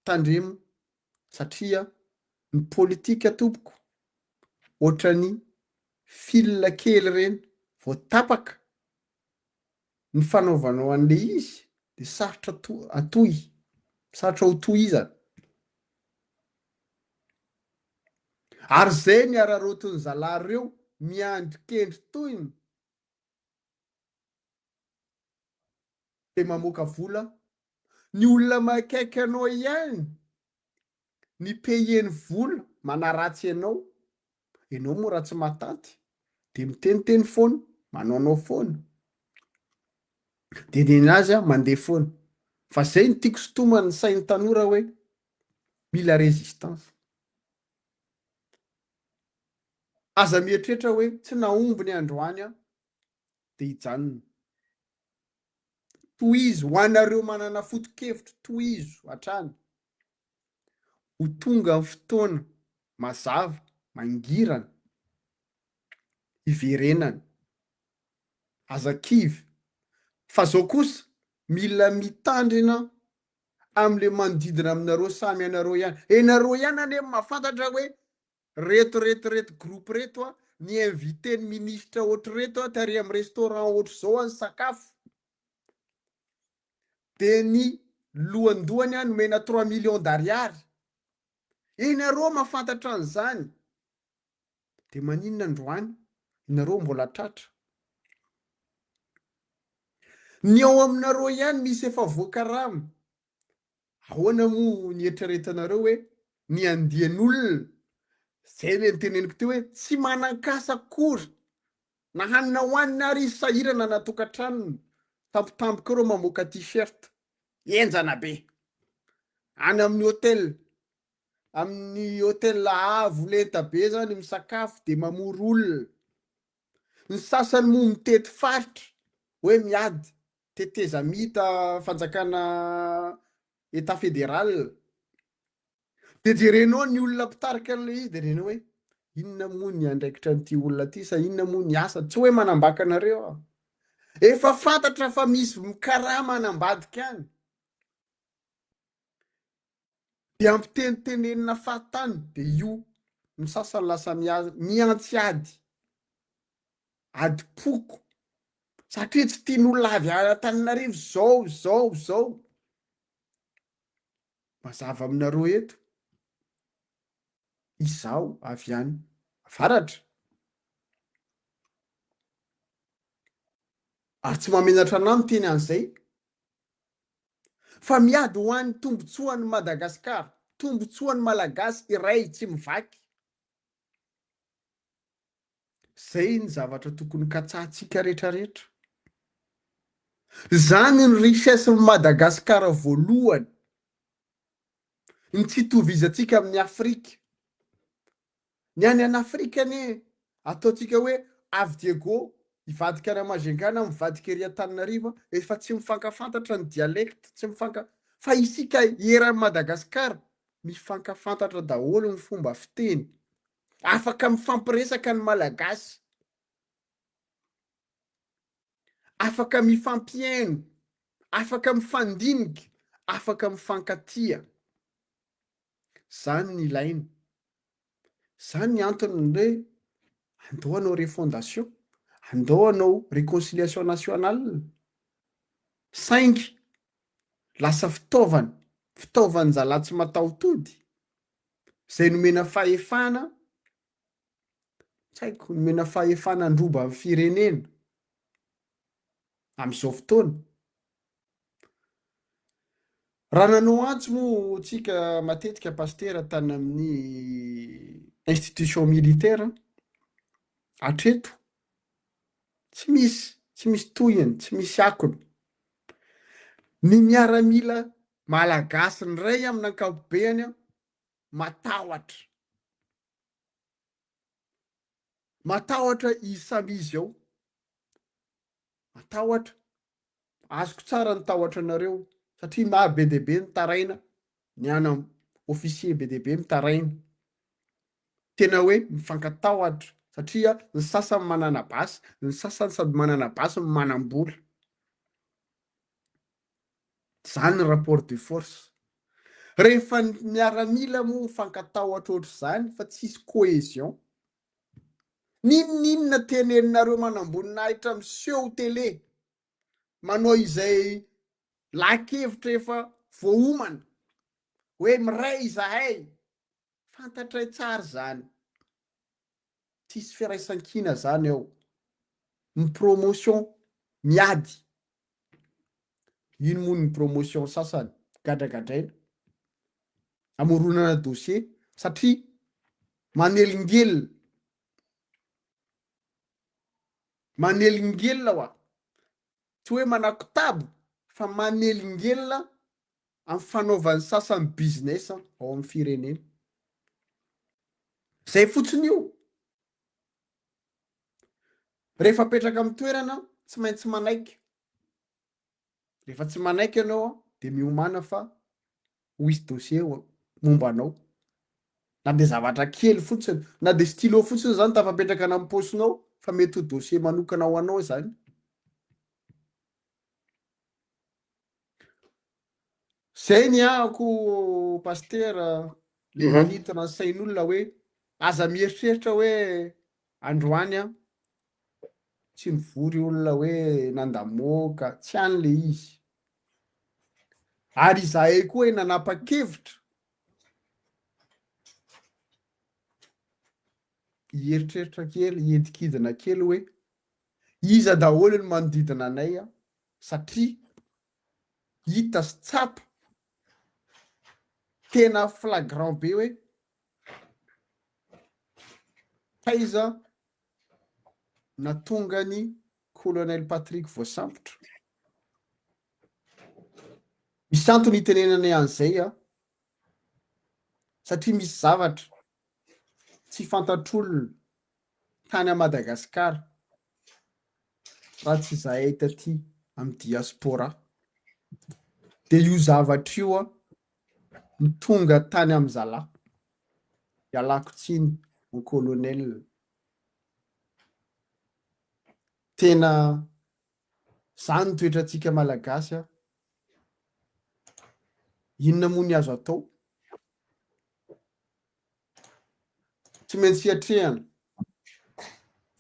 tandremo satria ny politika tompoko ohatran'ny fil kely ireny vao tapaka ny fanaovanao an'le izy dia sarotra atohy, sarotra ho tohizana. Ary zay ny araraotin'ny zalahy reo miandry kendry tohiny de mamoaka vola, ny olona makaiky anao ihany ny payer ny vola manaratsy anao, enao moa raha tsy matanty de miteniteny foana, manaonao foana, de nenazy a mandeha foana, fa zay no tiako sintomana ny sain'ny tanora hoe mila résistance. Aza mieritreritra hoe tsy nahomby ny androany aho dia hijanona. Tohizo, ho anareo manana foto-kevitra, tohizo hatrany. Ho tonga ny fotoana mazava, mangirana, hiverenana. Aza kivy. Fa zao kosa, mila mitandrina amle manodidina aminareo samy ianareo ihany. Enareo ihany anie no mahafantatra hoe reto reto reto groupe reto a, ny invité ny ministre ohatry reto a, tary am restaurant ohatry zao a nisakafo. De ny lohandohany a nomena trois millions d'ariary. Enareo mahafantatra an'izany. De maninona androany nareo mbola tratra? Ny ao aminareo ihany misy efa voakarama. Ahoana moa ny eritreretanareo hoe ny andian'olona, zay le noteneniko teo hoe tsy manan-kasa akory, na hanina hohanina ary izy sahirana na tokantranony, tampotampoka eo reo mamoaka t-shirt, henjana be, any amin'ny hotel, amin'ny hotel avo lenta be zany misakafo de mamory olona, ny sasany moa mitety faritra hoe miady tetezamita fanjakana etat federal de jerenao ny olona mpitarika an'ilay izy de renao hoe inona moa ny andraikitra an'ity olona ty sa inona moa ny asa, tsy hoe manambaka anareo aho, efa fantatra fa misy mikarama any ambadika any. Dia ampitenitenenina fahatany dia io ny sasany lasa mihantsy ady, adim-poko satria tsy tian'olona avy any Antananarivo zao zao zao. Mazava aminareo eto, izaho avy any avaratra ary tsy mahamenatra anah miteny an'izay. Fa miady ho an'ny tombotsoan'i Madagascar, tombotsoan'ny Malagasy iray tsy mivaky. Zay ny zavatra tokony katsahantsika retraretra. Zany ny richesse n'i Madagascar voalohany. Ny tsy itovizantsika amin'ny Afrika. Ny any an Afrika anie ataontsika hoe avy Diego hivadika any Majunga na mivadika ery Antananarivo efa tsy mifankafantatra ny dialecte, tsy mifanka fa isika eran'i Madagascar mifankafantatra daholo ny fomba fiteny, afaka mifampiresaka ny Malagasy, afaka mifampihaino, afaka mifandinika, afaka mifankatia. Zany ny ilaina. Zany ny antony ny hoe andao hanao refondation, andao hanao réconciliation nationale. Saingy lasa fitaovana, fitaovan-jalahy tsy mataho-tody, izay nomena fahefana, tsy haiko, nomena fahefana handroba ny firenena amin'izao fotoana. Raha nanao antso moa tsika matetika Pasitera tany amin'ny institution militaire, hatreto tsy misy, tsy misy tohiny, tsy misy akony. Ny miaramila malagasy indray amin'ny ankapobeny matahotra. Matahotra izy samy izy ao. Matahotra. Azoko tsara ny tahotra anareo satria maro be dia be mitaraina, ny ana officier be dia be mitaraina. Tena hoe mifankatahotra satria ny sasany manana basy, ny sasany sady manana basy no manam-bola. Zany ny rapport de force. Rehefa ny miaramila moa mifankatahotra ohatr'izany fa tsisy cohesion. N'inon'inona teneninareo manamboninahitra miseho télé, manao izay laha-kevitra efa voaomana hoe miray izahay, fantatray tsara izany. Tsisy firaisankina zany ao. Ny promotion miady. Ino moa ny promotion sasany gadragadraina amoronana dossier satria manelingelina manelingelina hoa tsy hoe manakotaba fa manelingelina amin'ny fanaovan'ny sasany business ao amin'ny firenena. Zay fotsiny io. Rehefa apetraka amin'ny toerana tsy maintsy manaiky. Rehefa tsy manaiky ianao dia miomàna fa ho hisy dossier momba anao. Na dia zavatra kely fotsiny, na dia stylo fotsiny izany tafapetraka any amin'ny paosinao fa mety ho dossier manokana ho anao izany. Zay ny ahako Pasitera le manintona ny sain'olona hoe aza mieritreritra hoe androany an tsy nivory olona hoe nandamoaka, tsy any le izy. Ary izahay koa hoe nanapa-kevitra hieritreritra kely, hiedikidina kely hoe iza daholo ny manodidina anay an satria hita sy tsapa tena flagrant be hoe taiza natonga ny colonel Patrick voasambotra. Misy antony hitenenanay an'izay an, satria misy zavatra tsy fantatr'olona tany à Madagascar raha tsy izahay taty amin'ny diaspora. Dia io zavatra io an, no tonga tany amin'ny zalahy. Ialako tsiny mon colonel. Tena zany ny toetrantsika malagasy an. Inona moa ny azo atao? Tsy maintsy hiatrehana.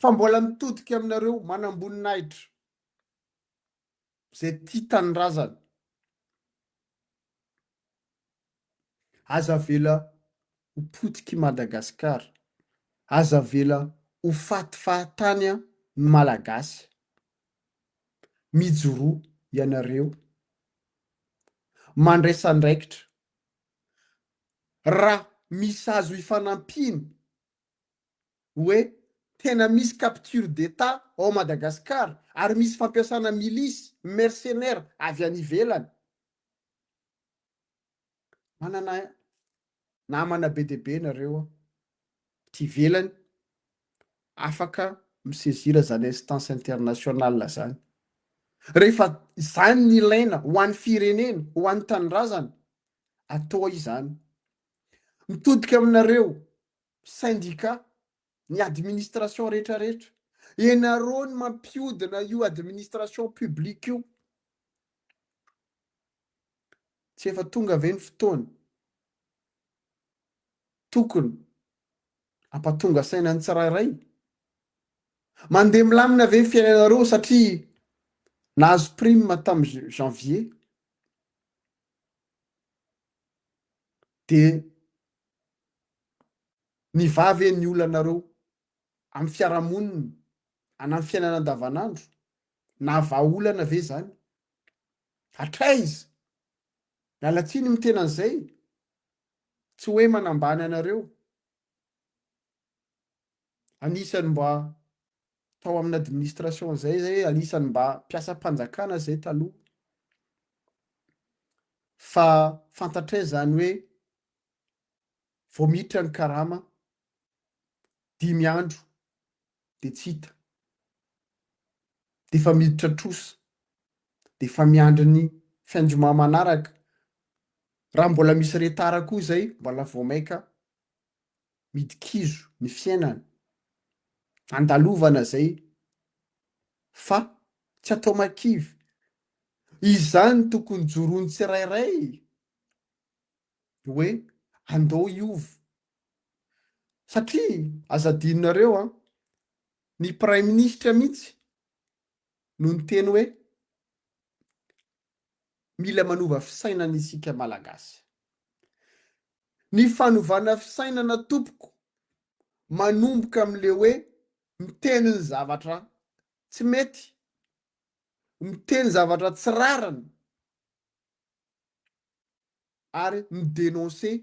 Fa mbola mitodika aminareo manamboninahitra izay tia tanindrazana. Aza avela ho potik'i Madagasikara. Aza avela ho faty fahatany ny Malagasy. Mijoroa ianareo. Mandraisa andraikitra. Raha misy azo ifanampiana hoe tena misy capture d'Etat ao Madagascar ary misy fampiasana milice mercenaire avy any ivelany. Manana namana be dia be nareo aty ivelany afaka mi-saisir zany instance internationale zany. Rehefa izany ny ilaina ho an'ny firenena, ho an'ny tanindrazana, atao izany. Mitodika aminareo syndicat, ny administration rehetra rehetra, ianareo no mampiodina io administration publique io. Tsy efa tonga ve ny fotoana tokony. Hampatonga saina ny tsirairay. Mandeha milamina ve ny fiainanareo satria nahazo prime tamin'ny janvier? Dia mivaha ve ny olanareo amin'ny fiarahamonina ana amin'ny fiainana andavanandro? Nahavaha olana ve izany? Hatraiza? Miala tsiny miteny an'izay, tsy hoe manambany anareo. Anisan'ny mba tao amin'ny administration zay zay, anisan'ny mba mpiasam-panjakana zay taloha. Fa fantatray zany hoe vao miditra ny karama dimy andro de tsy hita, de efa miditra trosa, de efa miandry ny fin du mois manaraka, raha mbola misy retard koa zay mbola vao maika midi-kizo ny fiainana, andalovana zay fa tsy atao makivy, izany tokony joroan'ny tsirairay hoe andao hiova satria aza adinonareo an, ny praiminisitra mihitsy no niteny hoe mila manova fisainana isika Malagasy. Ny fanovana fisainana tompoko manomboka amin'le hoe miteny ny zavatra tsy mety, miteny zavatra tsy rariny ary mi-denoncer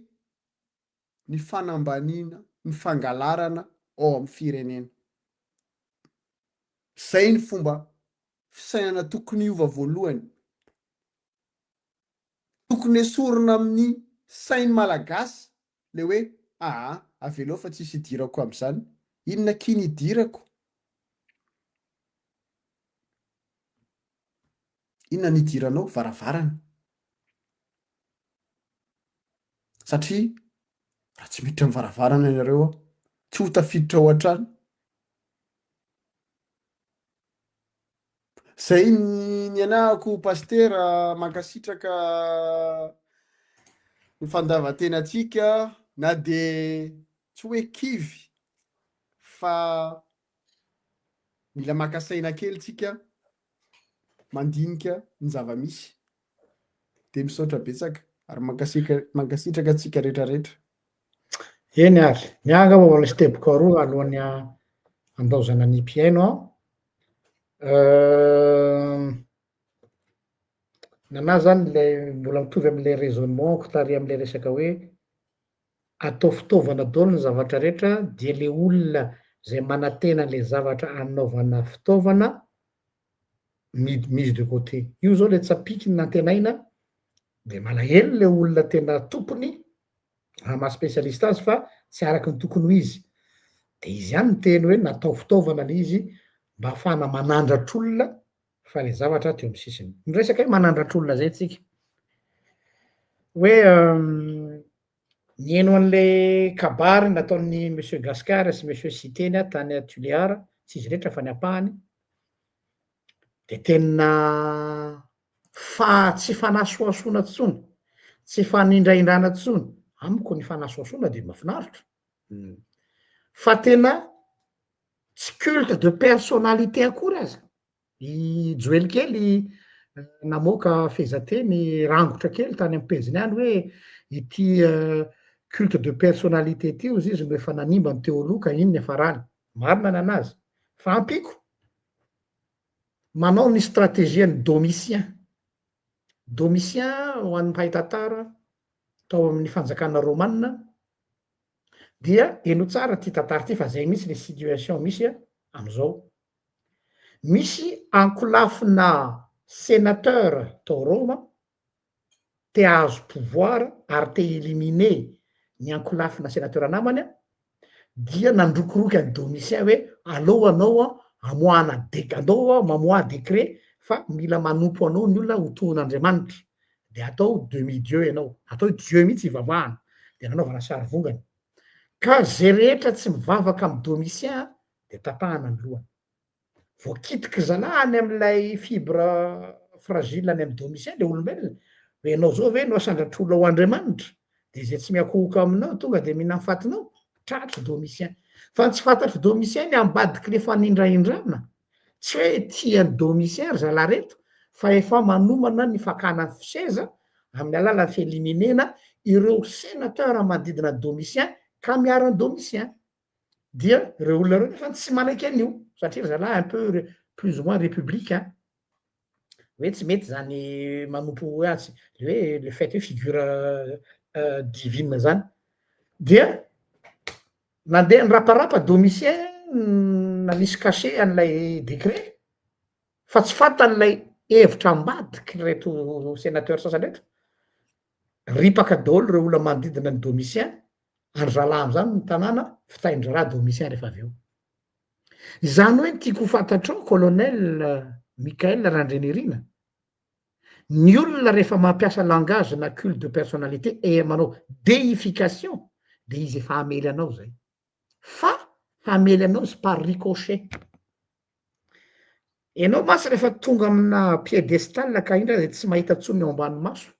ny fanambaniana, ny fangalarana ao amin'ny firenena. Zay ny fomba fisainana tokony hiova voalohany. Tokony esorina amin'ny sain'ny Malagasy le hoe aa avelao fa tsisy idirako amin'izany. Inona akia ny idirako? Inona ny idiranao? Varavarana. Satria raha tsy miditra amin'ny varavarana ianareo tsy ho tafiditra ao an-trano. Zay ny ny anahako Pasitera, mankasitraka ny fandavan-tenantsika na dia tsy hoe kivy fa mila maka saina kely tsika mandinika ny zava-misy. Dia misaotra betsaka ary mankasitraka mankasitraka antsika rehetra rehetra. Eny ary, ny ahy angamba mbola misy teboka roa alohan'ny handaozana ny mpihaino an. Ny anahy zany le mbola mitovy am'le raisonnement-ko tary am'le resaka hoe atao fitaovana daholo ny zavatra rehetra dia le olona zay manantena an'le zavatra anaovana fitaovana mid- mise de côté. Io zao le tsapiky nantenaina de malahelo le olona tena tompony raha maha spécialiste azy fa tsy araky ny tokony ho izy. De izy ihany niteny hoe natao fitaovana le izy mba ahafahana manandratr'olona fa le zavatra teo amy sisiny. Miresaka hoe manandratr'olona zay tsika, hoe nihaino an'le kabary nataon'ny monsieur Gascar sy monsieur Siteny aho tany Tuléar, tsy izy rehetra fa ny ampahany, de tena fa tsy fanasohasoana tsony, tsy fanindrahindrana tsony, amiko ny fanasohasoana de mahafinaritra, fa tena tsy culte de personnalité akory aza, i Joely kely namoaka fehezanteny rangotra kely tany amy pejiny any hoe ity culte de personnalité ity ozy izy no efa nanimba ny teo aloha ka iny niafarany, marina ny anazy, fa ampiko manao ny stratégie ny Domitien, Domitien ho an'ny mpahay tantara tao amin'ny fanjakana romana dia henoy tsara ty tantara ty fa zay mihitsy le situation misy amizao, misy ankolafina senateur tao Roma te hahazo pouvoir ary te hi-eliminer ny ankolafina senateur namany dia nandrokoroky an'i Domitien hoe aleo anao amoahana dec- andao mamoaha décret fa mila manompo anao ny olona ho tohin'Andriamanitra de atao demi dieu ianao, atao hoe dieu mihitsy ivavahana, de nanaovana sary vongana, ka ze rehetra tsy mivavaka amy Domitien de tapahana ny lohany. Voakitiky zalahy any amin'ilay fibre fragile any amin'i Domitien le olombelona, hoe ianao zao ve no asandratr'olona ho Andriamanitra, de zay tsy miakohoka aminao tonga de mihinan'ny fatinao, tratry Domitien. Fa ny tsy fantatr'i Domitien ny ambadiky le fanindrahindrana, tsy hoe tia an'i Domitien ry zalahy reto fa efa manomana ny fakana seza amin'ny alalan'ny fi-eliminena ireo sénateur manodidina an'i Domitien ka miaro an'i Domitien. Dia ireo olona ireo nefa tsy manaiky an'io satria ry zalahy un peu plus ou moins républicain. Hoe tsy mety zany manompo hoe atsy le hoe le fait hoe figure divine zany. Dia nandeha niraparapa Domitien nanisy cachet an'ilay décret fa tsy fantany lay hevitra ambadiky reto sénateur sasany reto, ripaka daholo reo olona manodidina an'i Domitien, ary zalahy am'zany ny tanàna fitahin-draharaha Domitien rehefa avy eo. Izany hoe ny tiako ho fantatrao colonel Mickaël Randrianirina, ny olona rehefa mampiasa langage na culte de personnalité et manao déification de izy efa hamely anao zay, fa hamely anao izy par ricochet. Enao mantsy rehefa tonga amina piedestal ka indra de tsy mahita tsony eo ambany maso,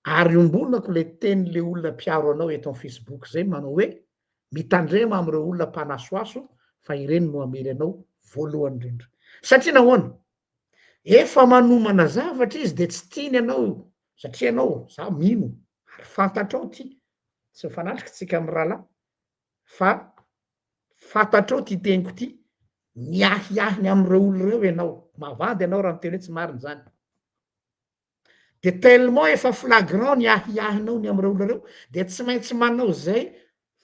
Ary iombonako le teny le olona mpiaro anao eto am facebook zay manao hoe mitandrema amreo olona mpanasoaso fa ireny no hamely anao voalohany indrindra. Satria nahoana? Efa manomana zavatra izy de tsy tiany ianao satria ianao za mino ary fantatrao ty, tsy mifanatrika tsika mirahalahy fa fantatrao ty teniko ty, miahiahy ny amreo olona ireo ianao, mavandy ianao raha miteny hoe tsy marina zany. De tellement efa flagrant ny ahiahinao ny amin'ireo olona ireo de tsy maintsy manao zay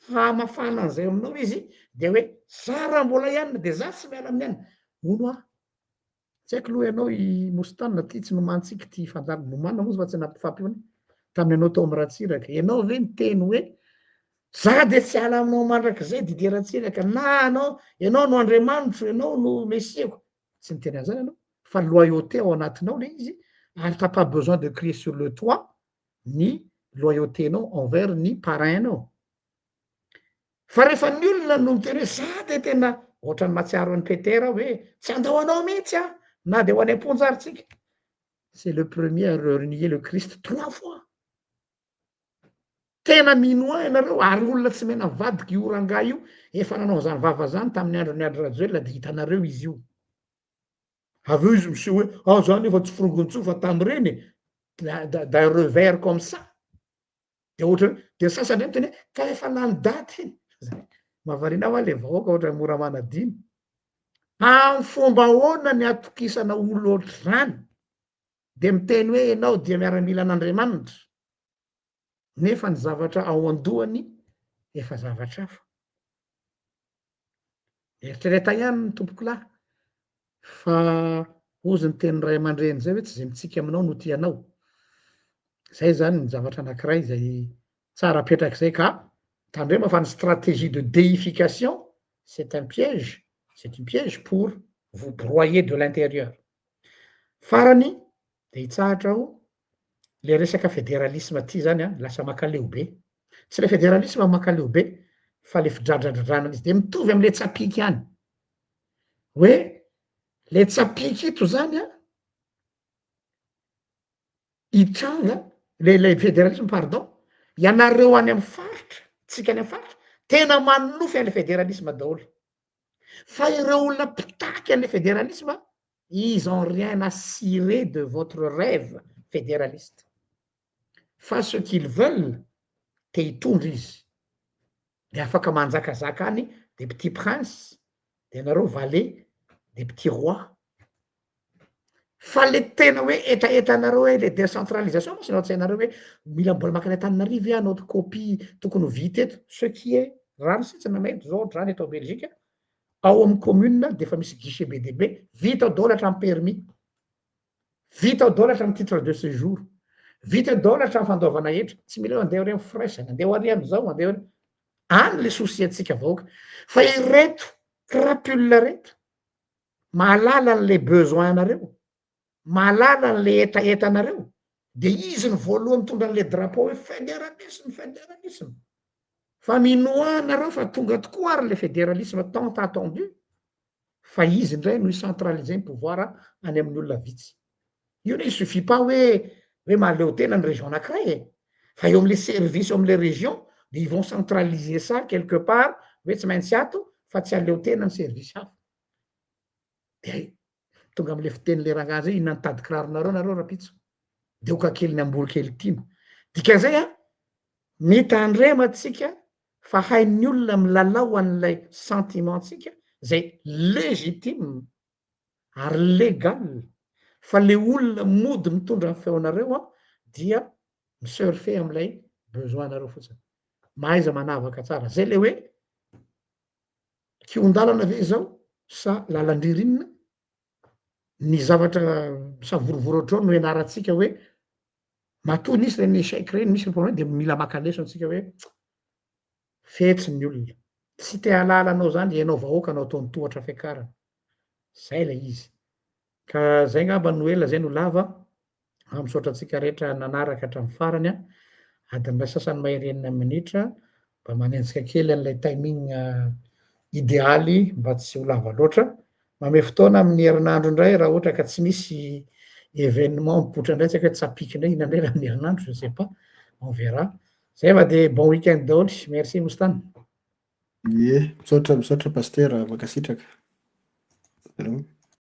fahamafana an'izay aminao izy de hoe za raha mbola ihany de za tsy miala amin'ny anona, hono aho tsy haiko loha ianao i Moustane ty tsy nomanintsika ty fandaharana, nomanina moa izy fa tsy nampifampiona tamin'ny anao tao amin'ny Ratsiraka, ianao ve niteny hoe za de tsy hiala aminao mandrakizay Didier Ratsiraka na anao ianao no Andriamanitro, ianao no Mesiako, tsy niteny an'izany ianao fa loyauté ao anatinao le izy ary t'as pas besoin de crier sur le toit ny loyauté-nao envers ny parrain-nao. Fa rehefa ny olona no miteny hoe za de tena ohatran'ny mahatsiaro an'i Petera aho hoe tsy handao anao mihitsy aho na de ho any am-ponja ary tsika, c'est le premier à renier le Christ trois fois. Tena mino ahy ianareo ary olona tsy mena mivadika io rangahy io efa nanao an'izany vava zany tamin'ny andron'i Andry Rajoelina de hitanareo izy io. Avy eo izy miseho hoe ah za nefa tsy forongony intsony fa tamin'ireny e, d'un revers comme ça. De ohatran'ny de ny sasany indray miteny hoe ka efa lany daty iny. Mahavariana ahy hoa le vahoaka ohatran'ny mora manadino. Amin'ny fomba ahoana ny atokisana olona ohatr'izany? De miteny hoe ianao dia miaramilan'Andriamanitra. Nefa ny zavatra ao an-dohany efa zavatra hafa. Mieritrereta ihany ny tompokolahy fa hozy ny tenin'ny ray aman-dreny zay hoe tsy zay mitsiky aminao no tia anao. Zay zany ny zavatra anankiray zay tsara apetraka zay ka tandrema fa ny stratégie de déification c'est un piège, c'est une piège pour vous broyer de l'intérieur. Farany de hitsahatra aho le resaka federalisme ty zany an, lasa makaleo be, tsy le federalisme makaleo be fa le fidradradradrana izy de mitovy amle tsapiky ihany, hoe le tsapiky ito zany an, hitranga le le federalisme pardon, ianareo any amy faritra, tsika any amy faritra, tena manonofy anle federalisme daholo, fa ireo olona mpitaky anle federalisme ils ont rien à cirer de votre rêve fédéraliste fa ce qu'ils veulent te hitondra izy de afaka manjakazaka any de petit prince de nareo valet de petit roi fa le tena hoe hetahetanareo hoe le décentralisation mantsy no an-tsainareo hoe mila mbola makany Antananarivo ve hanao copie tokony ho vita eto ce qui est rano sisa na eto zao ohatr'izany eto Belgique Ao amin'ny commune dia efa misy guichet be dia be, vita ao daholo hatramin'ny permis, vita ao daholo hatramin'ny titre de séjour, vita ao daholo hatramin'ny fandoavana hetra, tsy mila hoe andeha ary amin'ny firaisana, andeha ary amin'izao, andeha ary, any le souci antsika vahoaka, fa ireto crapule reto mahalala an'le besoin anareo, mahalala an'le hetahetanareo, de izy no voalohany mitondra an'le drapeau hoe federalisme, federalisme, fa minoa nareo fa tonga tokoa ary le federalisme tant attendu, fa izy indray no hi-centraliser ny pouvoir any amin'ny olona vitsy. Io anie il suffit pas hoe hoe mahaleo tena ny région anakiray e, fa eo amle service eo amle région de ils vont centraliser ça quelque part. hoe tsy maintsy ato fa tsy aleo tena ny service hafa. De tonga am'le fiten'le rangahy zay, inona ny tady kiraronareo nareo rapitso? Deoka kely ny amboa kely tiana. Dikan'izay an, mitandrema tsika fa hain'ny olona milalao an'ilay sentiment-tsika zay légitime ary légal, fa le olona mody mitondra ny feonareo an dia mi-surfer am'ilay besoin-nareo fotsiny. Mahaiza manavaka tsara. Zay le hoe kihon-dalana ve izao sa lalan-dririnina? Ny zavatra misavorovoro ohatr'izao no ianarantsika hoe matoa nisy reny échec reny, misy ny problème de mila maka lesona tsika hoe fetsy ny olona. Tsy te hahalala anao zany ianao vahoaka no ataony tohatra fiakarana. Zay lay izy. Ka zay ngamba no ela zay no lava. Misaotra antsika rehetra nanaraka hatramin'ny farany an. Adiny iray sasany mahery enina minitra. Mba manenjika kely an'ilay timing idealy mba tsy ho lava loatra. Mamehy fotoana amin'ny herinandro indray raha ohatra ka tsy misy événement mipoitra indray, tsy haiko hoe tsapiky indray inona indray raha amin'ny herinandro, je sais pas, on verra. Zay fa de bon week-end daholo. Merci Moustane. Ie, misaotra, misaotra Pasteur, mankasitraka.